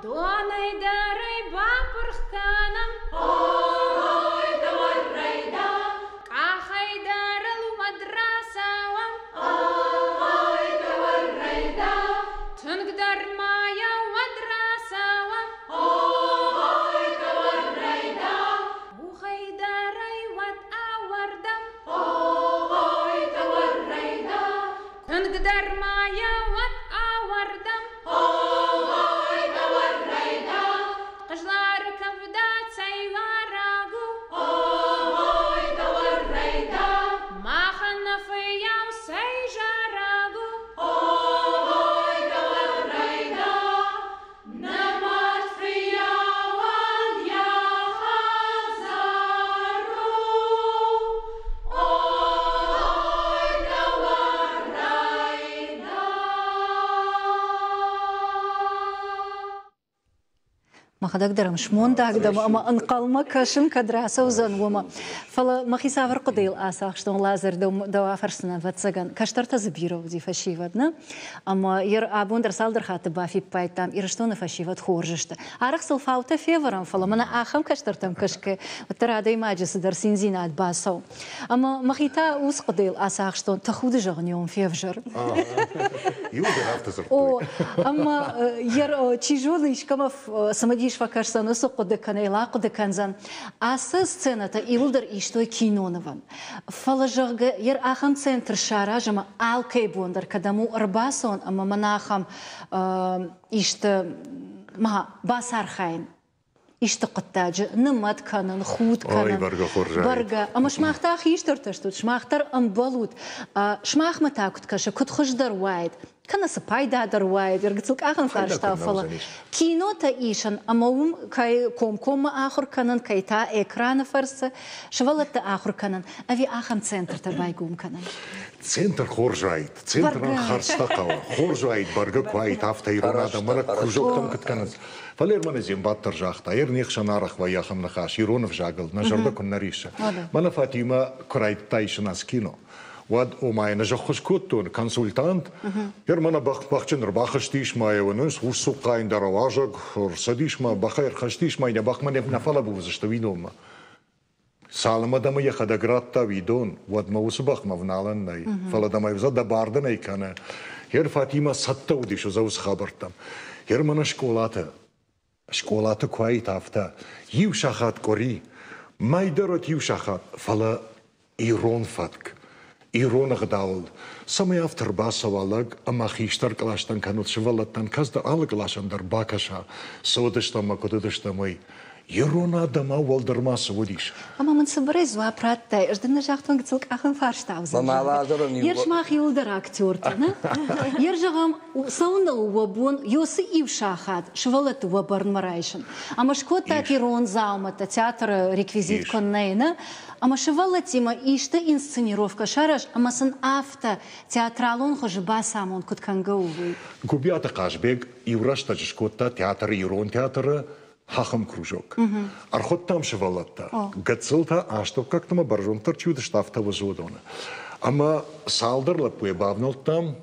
Донӕй дӕр ӕй бапырх кӕнӕм. Къахӕй дӕр ыл уӕд рацӕуӕм. Тынгдӕр ма йӕ уӕд рацӕуӕм. Къухӕй дӕр ӕй уӕд ауӕрдӕм. Тынгдӕр ма йӕ уӕд ауӕрдӕм. Хъызлары кӕвдӕ цӕй уарӕг у. Махӕн нӕ фыййау цӕй зарӕг у. Нӕ мад фыййауӕн йӕ хӕдзар у. Ой, дӕуӕррӕйда. Мӕхӕдӕг дӕр ӕм смондаг дӕм ӕмӕ ӕнхъӕлмӕ кӕсын, кӕд рацӕудзӕн, уымӕ. Фӕлӕ мӕхи цавӕр хъуыдыйыл ацахстон, Лазарь, дӕу афӕрсынӕн, ӕвӕццӕгӕн, кӕстӕртӕ дзы бирӕ уыди фӕсивӕд, нӕ? Ӕмӕ абон дӕр цалдӕр хатты бафиппайдтам, Ирыстоны фӕсивӕд хорз сты. Арӕх сыл фаутӕ февӕрӕм, фӕлӕ мӕнӕ ахӕм кӕстӕртӕм кӕсгӕ, уӕддӕр адӕймаджы цыдӕр циндзинад бацӕуы. Ӕмӕ мӕхи та ус хъуыдыйыл ацахстон, тӕхуды зӕгъын йӕ уым февзӕр. Иугӕр афтӕ дзырдтой. О, ӕмӕ чи зоны, искӕмӕ цымыдис фӕкӕсдзӕн уыцы хъуыды кӕнӕ йыл ахъуыды кӕндзӕн. Ацы сценӕтӕ иуылдӕр истой кинонывӕн. Фӕлӕ, зӕгъгӕ, йӕ ахӕм центр сараз ӕмӕ алкӕй бон дӕр кӕдӕм у ӕрбацӕуын ӕмӕ мӕнӕ ахӕм исты ма бацархайын исты хъуыддаджы нымӕт кӕнын, худ кӕнын. Бӕргӕ хорз. Бӕргӕ. Ӕмӕ сымах та хистӕртӕ стут, сымах дӕр ӕмбӕлут. Сымахмӕ та куыд кӕсы, куыд хуыздӕр уаид, кӕнӕ цы пайдадӕр уаид, ӕргыцыл къахын фарста, фӕлӕ кинотӕ исын ӕмӕ уым кӕй комкоммӕ ахуыр кӕнын, кӕй та экраны фӕрцы сывӕллӕтты ахуыр кӕнын, ӕви ахӕм центртӕ байгом кӕнын? Центр хорз уаид, центрӕн хӕрзтӕ хъӕуы. Хорз уаид, бӕргӕ куы уаид, афтӕ ирон адӕм мӕнӕ кружоктӕм куыд кӕнынц. Фӕлӕ мӕнӕ Зембат дӕр загъта, ер не хсӕн арӕх вӕййы ахӕм ныхас, ирон ӕвзагыл нӕ зӕрдӕ куыннӕ риссы. Мӕнӕ Фатимӕ куы райдыдта исын ацы кино, Уӕд ома йын ӕз ӕххуыс кодтон, консультант. Йер мӕнӕ бӕхджын ӕрбахызтис ма йӕ уынынц, урс цухъхъайын дӕр ауазӕг, ӕрцыдис ма, бӕхӕй ӕрхызтис ма, йӕ бӕхмӕ нӕ фӕлӕбурдзысты уидонмӕ. Цалынмӕ дӕм йӕхӕдӕг радта уидон, уӕдмӕ уыцы бӕхмӕ вналӕн нӕй. Фӕлӕ дӕм ӕвзӕр дӕ бар дын ӕй кӕны. Йер Фатимӕ цӕттӕ уыдис уыцы хабӕрттӕм. Йер мӕнӕ скъолаты скъолаты куы уаид афтӕ, иу сахат къуыри, мӕй дӕр уӕд иу сахат, фӕлӕ ирон фӕтк, ирон ӕгъдауыл, цӕмӕй афтӕ ӕрбацӕуа лӕг ӕмӕ хистӕр къластӕн кӕнут сывӕллӕттӕн, кӕцыдӕр алы къласӕн дӕр бакӕса, цы уыдыстӕм ӕмӕ куыд уыдыстӕм, уый. Ирон адӕмау уӕлдӕр ма цы уыдис? Ӕмӕ мын цыбырӕй дзуапп радтай. Ӕз дын нӕ загътон гыццыл къахын фарста уыдзӕн. Ер сымах иуылдӕр актертӕ, нӕ? Ер зӕгъӕм, цӕуылнӕ у уӕ бон ёсы иу сахат сывӕллӕтты уӕ бӕрнмӕ райсын? Ӕмӕ скодтат ирон дзаумӕттӕ, театры реквизит куыннӕ и, нӕ? Ӕмӕ сывӕллӕттимӕ исты инсценировкӕ сараз ӕмӕ сын афтӕ театралон хуызы бацамон, куыд кӕнгӕ у, уый. Гуыбиаты Хъазбег иу рӕстӕджы скодта театры ирон театры ахӕм кружок. Ӕрхуыдтам сывӕллӕттӕ. Гыццылтӕ астӕуккӕгтӕ ӕмӕ бӕрзонддӕр чи уыдысты, афтӕ уыдоны. Ӕмӕ цалдӕр лӕппуйӕ бавнӕлдтам,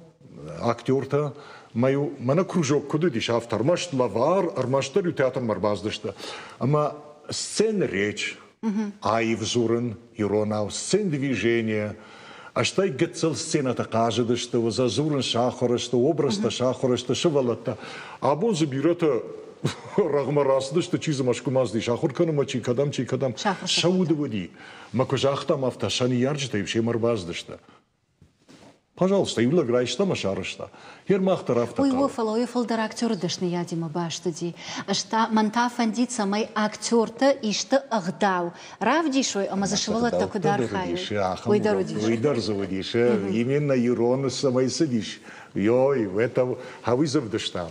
актертӕ, мӕ-иу мӕнӕ кружок куыд уыдис, афтӕ ӕрмӕст лӕвар, ӕрмӕстдӕр-иу театрмӕ ӕрбацыдысты. Ӕмӕ сцены речь, аив дзурын иронау, сцен движение, стӕй гыццыл сценӕты хъазыдысты, дзурын сахуыр сты, обрӕзтӕ сахуыр сты, сывӕллӕттӕ. Абон дзы бирӕтӕ рӕгъмӕ рацыдысты, чи дзы Мӕскуымӕ ацыдис, ахуыр кӕнынмӕ чи кӕдӕм, чи кӕдӕм. Сӕ уды уыди. Мӕ куы загътам афтӕ, сӕ ныййарджытӕ-иу семӕ ӕрбацыдысты. Пожалуйста, иу лӕг райста ӕмӕ сарӕзта. Гъер мах дӕр афтӕ Уый у, фӕлӕ уый фылдӕр актеры дӕсныйадимӕ баст уыди. Ӕз та, мӕн та фӕндид, цӕмӕй актертӕ исты ӕгъдау равдисой ӕмӕ дзы сывӕллӕттӕ куыд архайой. Уый дӕр уыдис. Уый дӕр дзы уыдис. Именно ирон цӕмӕй цыдис. Ой, это хауи дзы ӕвдыстам.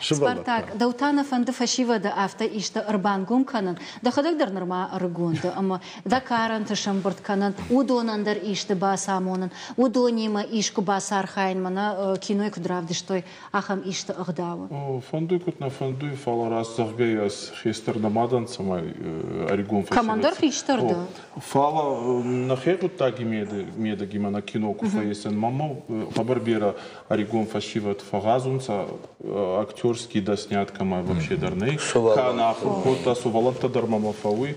Спартак, дӕу та нӕ фӕнды фӕсивӕды афтӕ исты ӕрбангом кӕнын, дӕхӕдӕг дӕр нырма ӕрыгон дӕ ӕмӕ дӕ карӕнты сӕмбырд кӕнын, уыдонӕн дӕр исты бацамонын, уыдонимӕ искуы бацархайын, мӕнӕ кинойы куыд равдыстой, ахӕм исты ӕгъдауы. Фӕндуй, куд нӕ фӕндуй, фӕлӕ раст зӕгъгӕй, ӕз хестӕр нӕ мадӕн, цӕмӕй ӕригон фӕсивӕд. Кӕмӕндӕр хистӕр дӕ. Фӕлӕ нӕхе гъуддаги медӕги мӕнӕ кино ку фӕййесӕн, мӕнмӕ хъӕбӕр берӕ ӕригон фӕсивӕд фӕгъазунцӕ актерский дӕсниад кӕмӕ вообще дӕр нӕй. Ка нӕ ахур кодта, сувӕллӕнттӕ дӕр мӕмӕ фӕууй.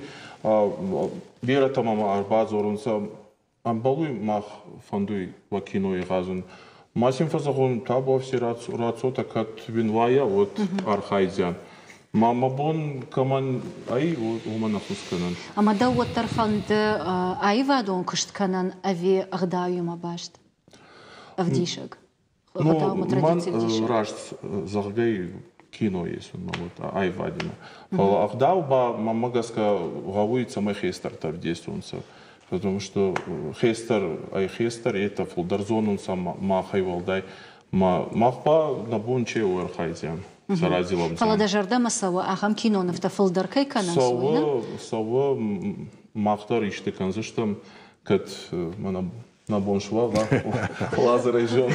Беретӕ мӕмӕ ӕрбадзорунцӕ, ӕмбӕлуй мах фӕндуй уӕ кинойи гъазун. Ма син фӕзӕгъун, табуафси рацотӕ кӕд уин уайа, уӕд архайдзиан. Ма мӕ бон кӕмӕн ӕй, уомӕн ӕххус кӕнӕн. Ӕма дӕу уӕддӕр фӕнды аивадон куыст кӕнӕн ӕви ӕгъдауимӕ баст? Ӕвдисӕг. Ну, мӕн раст зӕгъгӕй кино есунмӕ вот аивадимӕ. Фӕлӕ ӕгъдау ба мӕнмӕ гӕсгӕ гъӕуй, цӕмӕй хестӕртӕ ӕвдесунцӕ. Потому что хестӕр ӕй хестӕр, етӕ фулдӕр зонунцӕ махӕй уӕлдай. Мах ба нӕ бон че у архайдзиан, саразилӕм. Фӕлӕ дӕ зӕрдӕмӕ цӕуы, ахӕм кинонывтӕ фылдӕр кӕй кӕнынц, уый, нӕ? Цӕуы, мах дӕр исты кӕндзыстӕм, кӕд мӕнӕ Нӕ бон суа, Лазарӕй зон.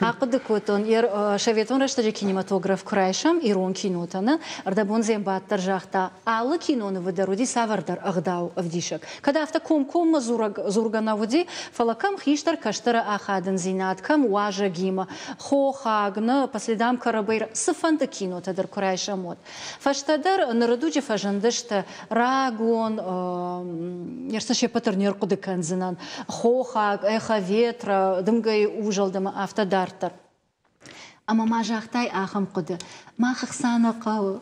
Ахъуыды кодтон, советон рӕстӕджы кинематограф куы райсӕм, ирон кинотӕ, нӕ, ӕрдӕбон Дзембат дӕр загъта, алы кинонывы дӕр уыди цавӕрдӕр ӕгъдау ӕвдисӕг. Кӕд афтӕ комкоммӕ дзургӕ нӕ уыди, фӕлӕ кӕм хистӕр кӕстӕры ахадындзинад, кӕм уазӕгимӕ, хохаг, нӕ, по следам Карабейра, цыфӕнды кинотӕ дӕр куы райсӕм, уӕд. Фӕстӕдӕр ныры дуджы фӕзындысты рагон, ӕрцы се ппӕт дӕр не рхъуыды кӕндзынӕн, хохаг, эхо ветра, дымгӕйы узӕлд ӕмӕ афтӕ дарддӕр. Ӕмӕ ма загътай ахӕм хъуыды, мах ӕхца нӕ хъӕуы,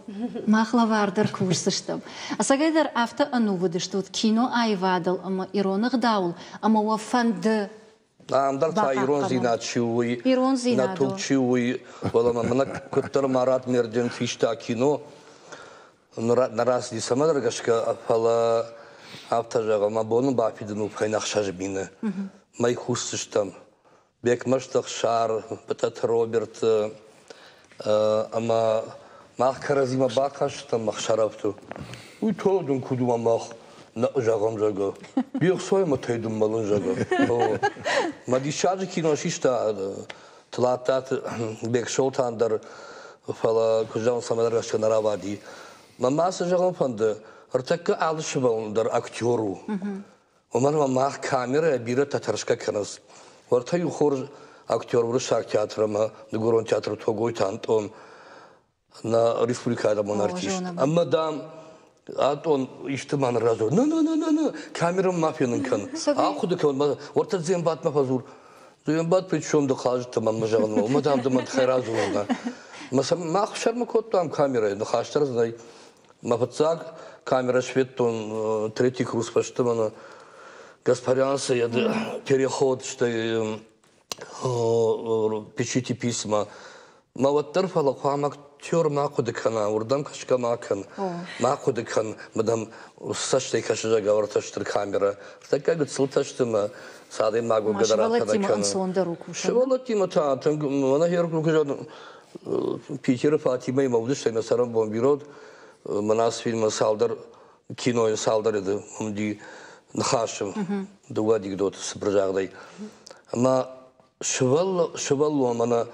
мах лӕвар дӕр кусдзыстӕм. Ӕцӕгӕйдӕр афтӕ ӕнувыд стут кино аивадыл ӕмӕ ирон ӕгъдауыл, ӕмӕ уӕ фӕнды Ам дӕр та ирондзинад чи у, уый, нӕ туг чи у, уый, фӕлӕ мӕнӕ куыддӕр Марат Мерден фиста кино, нӕ рацыди цӕмӕдӕр гӕсгӕ, фӕлӕ афтӕ зӕгъӕм, мӕ бон бафидын у фӕйнӕ 6 мины. Мӕй кусдзыстӕм. Бекмӕзты Ӕхсар, Бытъӕты Роберт ӕмӕ мах кӕрӕдзимӕ бакастыстӕм ӕхсӕрӕфты. Уый то дын куыд у мах нӕ зӕгъӕм, зӕгъгӕ. Бехсой ӕмӕ тӕй дын мӕлын, зӕгъгӕ. Мӕ диссаджы кино систа Тлаттаты Бексолтан дӕр, фӕлӕ куыд зӕгъын, цӕмӕдӕр гӕсгӕ нӕ рауади. Мӕн ма цы зӕгъын фӕнды, ӕртӕккӕ алы сывӕллон дӕр актер у. Уымӕн ӕмӕ мах камерӕйӕ бирӕтӕ тӕрсгӕ кӕнынц. Уӕртӕ иу хорз актер уырыссаг театры ӕмӕ дыгурон театры Тогойты Антъон, нӕ республикӕйы адӕмон артист. Ӕмӕ, дам, Антъон исты ма ныррадзур. Нӕ, нӕ, нӕ, нӕ, нӕ, камерӕ ма фенын кӕн. Ахъуыды кӕн, уӕртӕ Дзембатмӕ фӕдзур. Дзембат причем ды хъазыдтӕ мӕнмӕ зӕгъын, уымӕ, дам, ды мӕн тыххӕй радзурдзынӕ. Мах сӕрмӕ кодтам камерӕйы, ныхас дӕр дзы нӕй. Мӕ фыццаг камерӕ сфедтон третий курс фӕстӕмӕ нӕ Гаспарянцы переход, стӕй пишите письма. Мӕ уӕддӕр фӕлӕ хъуамӕ актер ма хъуыды кӕна, уырдӕм кӕсгӕ ма кӕн, ма хъуыды кӕн, мадам цӕстӕй кӕсы зӕгъӕ стыр камерӕ. Тӕккӕ гыццылтӕ сты мӕ цы адӕймаг уӕвгӕ дӕр афтӕ нӕ кӕны. Сывӕллӕттимӕ та тынг, мӕнӕ Питеры Фатимӕйы мӕ уыдыстӕй мӕ цӕрӕнбон бирӕ уыд. Мӕн ацы фильмы цалдӕр кинойы цалдӕр уыди ныхасы дыууӕ анекдоты цыбыр загъдӕй. Ӕмӕ сывӕллон мӕнӕ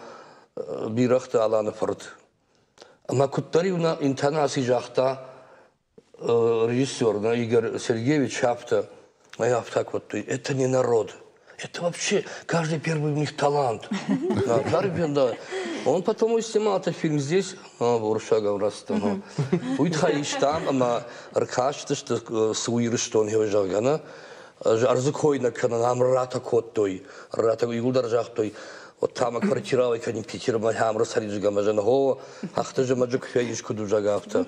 бирӕгъты Аланы фырт. Ӕмӕ куыддӕр-иу нӕ интонаци загъта режиссер Игорь Сергеевич афтӕ, афтӕ кодтой, это не народ. Это вообще каждый первый у них талант. Да, да. Он потом и снимал этот фильм здесь, уырыссагау рацыд. Уый тыххӕй истам ӕмӕ ӕркастысты, цы у Ирыстон, зӕгъгӕ, нӕ. Ӕрдзы кой нӕ кӕнын, ам ратӕ кодтой. Ратӕ иууылдӕр загътой, вот там квартирауай кӕнин Питермӕ, ам рацӕридзгӕ мӕ зӕн, хо, хӕхты зымӕджы куы фӕис куыд у, зӕгъгӕ, афтӕ.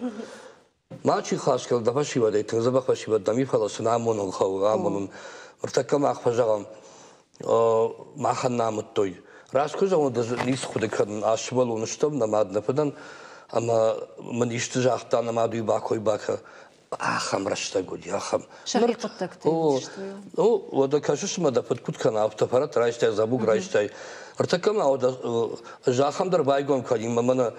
Мачи хас кӕн дӕ фӕсивӕдӕй, тынг дзӕбӕх фӕсивӕд дӕм и, фӕлӕ сын амонын хъӕуы, амонын. Ныртӕккӕ мах фӕзӕгъӕм, махӕн нӕ амыдтой. Раст куы зӕгъон, ӕз ницы хъуыды кӕнын, ас сывӕллон стӕм, нӕ мад, нӕ фыдӕн, ӕмӕ мын исты загъта, нӕ мад уый бакой бакӕ. Ахӕм рӕстӕг уыди, ахӕм. Сӕхи хъуыддӕгты О, уӕдӕ кӕсыс мӕ дӕ фыд куыд кӕна, афтӕ фӕрӕт райстай, дзӕбуг райстай. Ӕртӕккӕ ма уӕдӕ ӕз ахӕм дӕр байгом кӕнин, мӕ мӕнӕ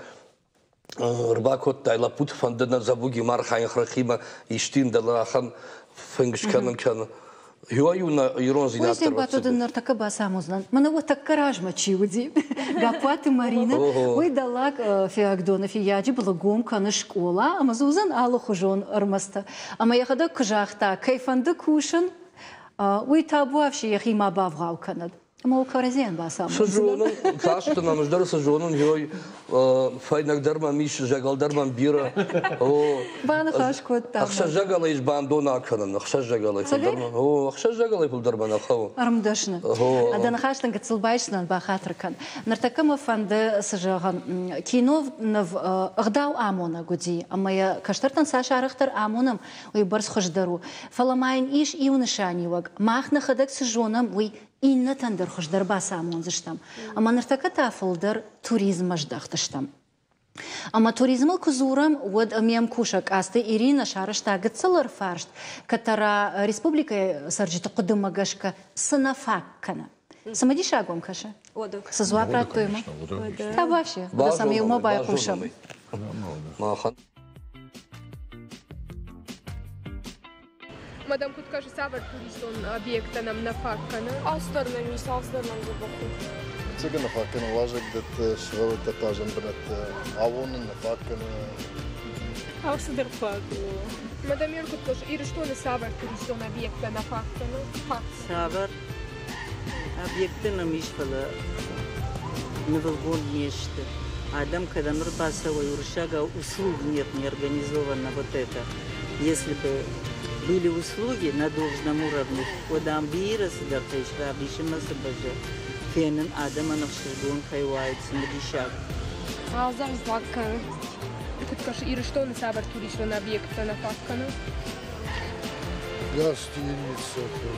ӕрбакодтай лӕппуты фӕнды нӕ дзӕбугимӕ архайын хрӕхимӕ исты йын дӕлӕ ахӕм фынг скӕнын кӕны. Иуӕй-иу нӕ ирондзинад дӕр Уый дын ныртӕккӕ бацамондзынӕн. Мӕнӕ уӕ тӕккӕ размӕ чи уыди, Гаппуаты Маринӕ, уый дӕллаг Фиагдоны фиййаджы былы гом кӕны скъола ӕмӕ дзы уыдзӕн алыхуызон ӕрмӕдзтӕ. Ӕмӕ йӕхӕдӕг куы загъта, кӕй фӕнды кусын, уый табуафси йӕхи ма бавгъау кӕнӕд. Ӕмӕ кӕрӕдзийӕн бацамондзынӕн. Цы зонын, кастын ӕм, ӕз дӕр цы зонын, йой, фӕйнӕг дӕр мӕм ис, зӕгӕл дӕр мӕм бирӕ. Баныхас кодтам. Ӕхсӕз зӕгӕлӕй ис бандон акӕнын, ӕхсӕз зӕгӕлӕй фылдӕр. О, ӕхсӕз зӕгӕлӕй фылдӕр мӕ нӕ хъӕуы. Ӕрмдӕсны. Дӕ ныхас дын гыццыл байсынӕн бахатыр кӕн. Ныртӕккӕ мӕ фӕнды, цы зӕгъын, киноныв ӕгъдау амонӕг уыди, ӕмӕ йӕ кӕстӕртӕн цас арӕхдӕр амонӕм, уый бӕрц хуыздӕр у. Фӕлӕ ма йын ис иу нысаниуӕг. Мах нӕхӕдӕг цы зонӕм, уый иннӕтӕн дӕр хуыздӕр бацамондзыстӕм. Ӕмӕ ныртӕккӕ та фылдӕр туризммӕ здӕхтыстӕм. Ӕмӕ туризмыл куы дзурӕм, уӕд ме мкусӕг Къацты Иринӕ сарӕзта гыццыл ӕрфарст, кӕддӕра республикӕйы цӕрджыты хъуыдымӕ гӕсгӕ цы нӕ фаг кӕны. Цымыдисаг уӕм кӕсы? Цы дзуапп радтой ма? Табафси, уӕдӕ сӕм иумӕ байхъусӕм. Махӕн Мадам куыд кӕсы, цавӕр туристон объекттӕ нӕм нӕ фаг кӕны? Алцыдӕр нӕм ис, алцыдӕр нӕм дзӕбӕх у. Ӕцӕг нӕ фаг кӕны уазӕгдӕттӕ, сывӕллӕттӕ хъазӕн бынӕттӕ, ауон нын нӕ фаг кӕны. Алцыдӕр фаг у. Мадам куыд кӕсы, Ирыстоны цавӕр туристон объекттӕ нӕ фаг кӕны? Цавӕр объекттӕ нӕм ис, фӕлӕ нывылгонд не сты. Адӕм кӕдӕм ӕрбацӕуой, уырыссагау услуг нет, не организовано вот это. Если бы были услуги на должном уровне, уӕд ам бирӕ цыдӕртӕ ис равдисынмӕ цы бӕззы, фенын адӕмӕн ӕхсызгон кӕй уаид, цымыдисаг. Алзӕр фаг кӕны. Куыд кӕсы, Ирыстоны цавӕр туристон объекттӕ нӕ фаг кӕны? Гостиницӕты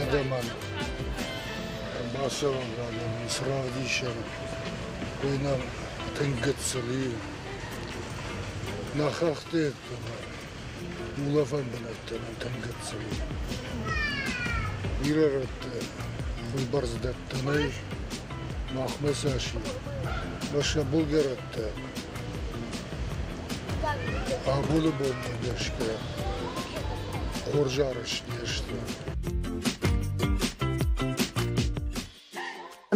адӕмӕн ӕрбацӕуӕг адӕмӕн цы равдисӕн, уый нӕм тынг гыццыл и. Нӕ хӕхты йеддӕмӕ улӕфӕн бынӕттӕ нӕм тынг гыццыл и. Бирӕ рӕтты уыйбӕрц дӕттӕ нӕй, махмӕ цас и. Мӕ сӕ былгӕрӕттӕ абоны бонмӕ гӕсгӕ хорз арӕзт не сты.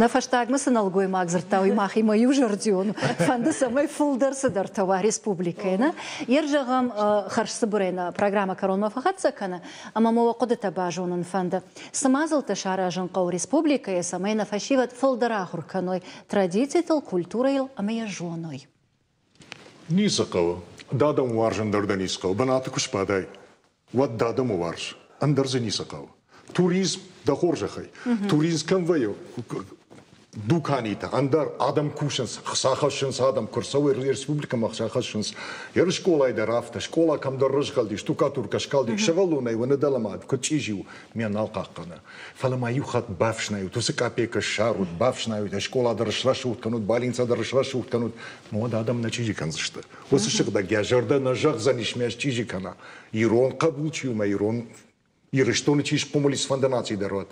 Нӕ фӕстагмӕ цы нӕлгоймаг дзырдта, уый махимӕ иузӕрдион у. Фӕнды, цӕмӕй фылдӕр цыдӕртӕ уа республикӕйы. Нӕ? Йер зӕгъӕм, хӕрзцыбырӕй нӕ программӕ кӕронмӕ фӕхӕццӕ кӕны, ӕмӕ мӕ уӕ хъуыдытӕ базонын фӕнды. Цы мадзӕлттӕ саразын хъӕуы республикӕйы, цӕмӕй нӕ фӕсивӕд фылдӕр ахуыр кӕной традицитыл, культурӕйыл ӕмӕ йӕ зоной? Ницы хъӕуы. Дӕ адӕмы уарзын дӕр дӕ ницы хъӕуы. Бынаты куы сбадай, уӕд дӕ адӕмы уарз. Ӕндӕр дзы ницы хъӕуы. Туризм дӕ хорзӕхӕй. Туризм кӕм вӕййы, дуканитӕ, ӕндӕр адӕм кусынц, хца хӕссынц адӕм, куы рцӕуой республикӕмӕ хца хӕссынц. Йе скъолайы дӕр афтӕ, скъола кӕмдӕр рызгъӕлди, штукатуркӕ скалди, сывӕллонӕй уыны дӕлӕмӕ куыд чъизи у, мӕ нал хъахъхъӕны. Фӕлӕ ма иу хатт бафснайут, уыцы къапеккӕ ссарут, бафснайут, скъола дӕр срӕсугъд кӕнут, балинца дӕр срӕсугъд кӕнут, уӕд адӕм нӕ чъизи кӕндзысты. Уыцы сыгъдӕг йӕ зӕрдӕ нӕ зӕгъдзӕнис, мӕ счъизи кӕна. Ирон хъӕбул чи у мӕ ирон Ирыстоны чи схъомыл ис, фӕнды наци дӕр уӕд.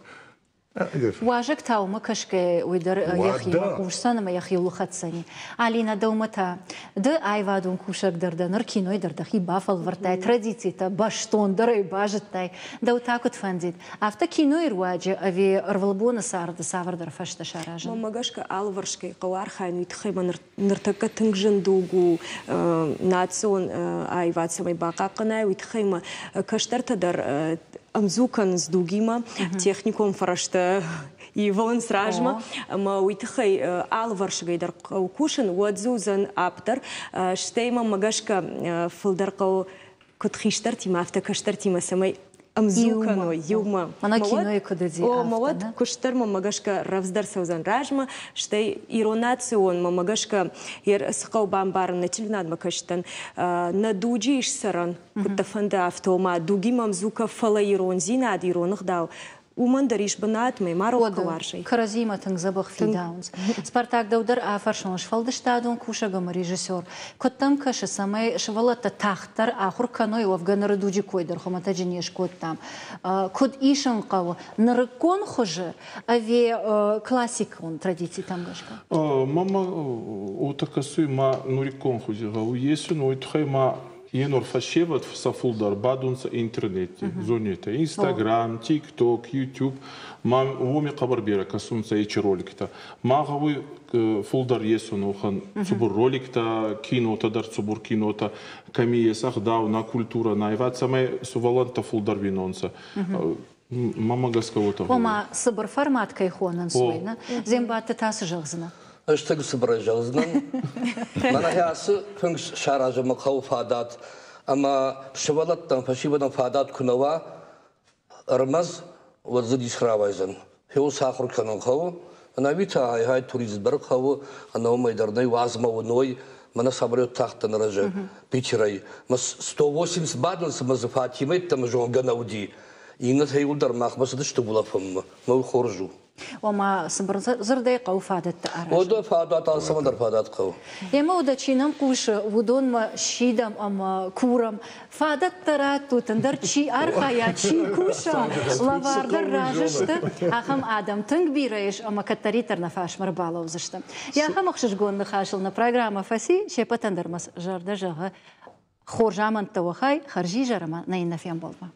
Уазӕг та уымӕ кӕсгӕ уый дӕр йӕхимӕ хъусдзӕн ӕмӕ йӕхиуыл хӕцдзӕни. Алинӕ, дӕумӕ та ды аивадон кусӕг дӕр дӕ, ныр кинойы дӕр дӕхи бафӕлвӕрдтай, традицитӕ бӕстондӕрӕй базыдтай. Дӕу та куыд фӕндид? Афтӕ кинойы руаджы ӕви ӕрвылбоны царды цавӕрдӕр фӕстӕ саразын? Мӕнмӕ гӕсгӕ алывӕрсгӕй хъӕуы архайын, уый тыххӕй мӕ ныртӕккӕ тынг зын дуг у национ аивад цӕмӕй бахъахъхъӕнай, уый тыххӕй мӕ кӕстӕртӕ дӕр ӕмдзу кӕнынц дугимӕ, техникон фӕрӕзтӕ ивынц размӕ, ӕмӕ уый тыххӕй алывӕрсыгӕй дӕр хъӕуы кусын, уӕд дзы уыдзӕн апп дӕр. Стӕй мӕм гӕсгӕ фылдӕр хъӕуы куыд хистӕртимӕ, афтӕ кӕстӕртимӕ, цӕмӕй ӕмдзу кӕной иумӕ. Мӕнӕ кинойы куыд уыди, О, мӕ уӕд куыст дӕр мӕмӕ гӕсгӕ рӕвдздӕр цӕудзӕн размӕ, стӕй ирон национ мӕмӕ гӕсгӕ цы хъӕуы бамбарын, нӕ телеуынадмӕ кӕсдӕн, нӕ дуджы ис цӕрӕн, куыд дӕ фӕнды, афтӕ, ома дугимӕ ӕмдзу кӕ, фӕлӕ ирондзинад, ирон ӕгъдау уымӕн дӕр ис бынат, мӕ ма рох уарзай. Кӕрӕдзимӕ тынг дзӕбӕх фидауынц. Спартак, дӕу дӕр афӕрсон сфӕлдыстадон кусӕг ӕмӕ режиссер. Куыд дӕм кӕсы, цӕмӕй сывӕллӕттӕ тагъддӕр ахуыр кӕной, уӕвгӕ ныры дуджы кой дӕр хуымӕтӕджы не скодтам. Куыд исын хъӕуы нырыккон хуызы ӕви классикон традицитӕм гӕсгӕ? Мама уотӕ кӕсуй, ма нуриккон хузи гъӕуй есун, уой туххӕй ма Енор фӕсевӕд сӕ фулдӕр бадунцӕ интернети, зонетӕ, Инстаграм, ТикТок, Ютуб. Ма уоми хъӕбӕр берӕ кӕсунцӕ ечи роликтӕ. Ма гъӕуй фулдӕр есун уӕхӕн цубур роликтӕ, кинотӕ дӕр цубур кинотӕ, кӕми ес ӕгъдау, нӕ культурӕ, нӕ айвад, цӕмӕй сувӕллӕнттӕ фулдӕр уинонцӕ. Мӕмӕ гӕсгӕ уотӕ. Ома, цыбыр формат кӕй хонынц, уый, нӕ? Зембатты та цы зӕгъдзынӕ? Ӕз тынг цыбырӕй зӕгъдзынӕн. Мӕнӕ ацы фынг саразынмӕ хъӕуы фадат, ӕмӕ сывӕллӕттӕн, фӕсивӕдӕн фадат куы нӕ уа, ӕрмӕст уӕд дзы дис рауайдзӕн. Хиуыл сахуыр кӕнын хъӕуы, ӕнӕуи та гьай туризм дӕр хъӕуы, ӕнӕ уымӕй дӕр нӕй, уадз мӕ уыной, мӕнӕ самолет тахтӕн рӕзы Питерӕй. Мӕ 180 бадынц ӕмӕ дзы Фатимӕ йеддӕмӕ зонгӕ нӕ уыди. Иннӕтӕ иуылдӕр махмӕ цыдысты улӕфынмӕ. Мӕ хорз у. Ома, цыбыр дзырдӕй хъӕуы фадӕттӕ аразын. Уӕдӕ фадат алцӕмӕн дӕр фадат хъӕуы. Емӕ уӕдӕ чи нӕм хъусы, уыдонмӕ сидӕм ӕмӕ курӕм. Фадӕттӕ раттут, ӕндӕр чи архайа, чи куса, лӕвар дӕр разы сты. Ахӕм адӕм тынг бирӕ ис ӕмӕ кӕддӕриддӕр нӕ фарсмӕ ӕрбалӕудзысты. Йӕ ахӕм ӕхсызгон ныхасыл нӕ программӕ фӕци, се ппӕтӕн дӕр мӕ зӕрдӕ зӕгъы хорз амӕндтӕ уӕ хай, хӕрзизӕр ӕмӕ нӕ иннӕ фембӕлдмӕ.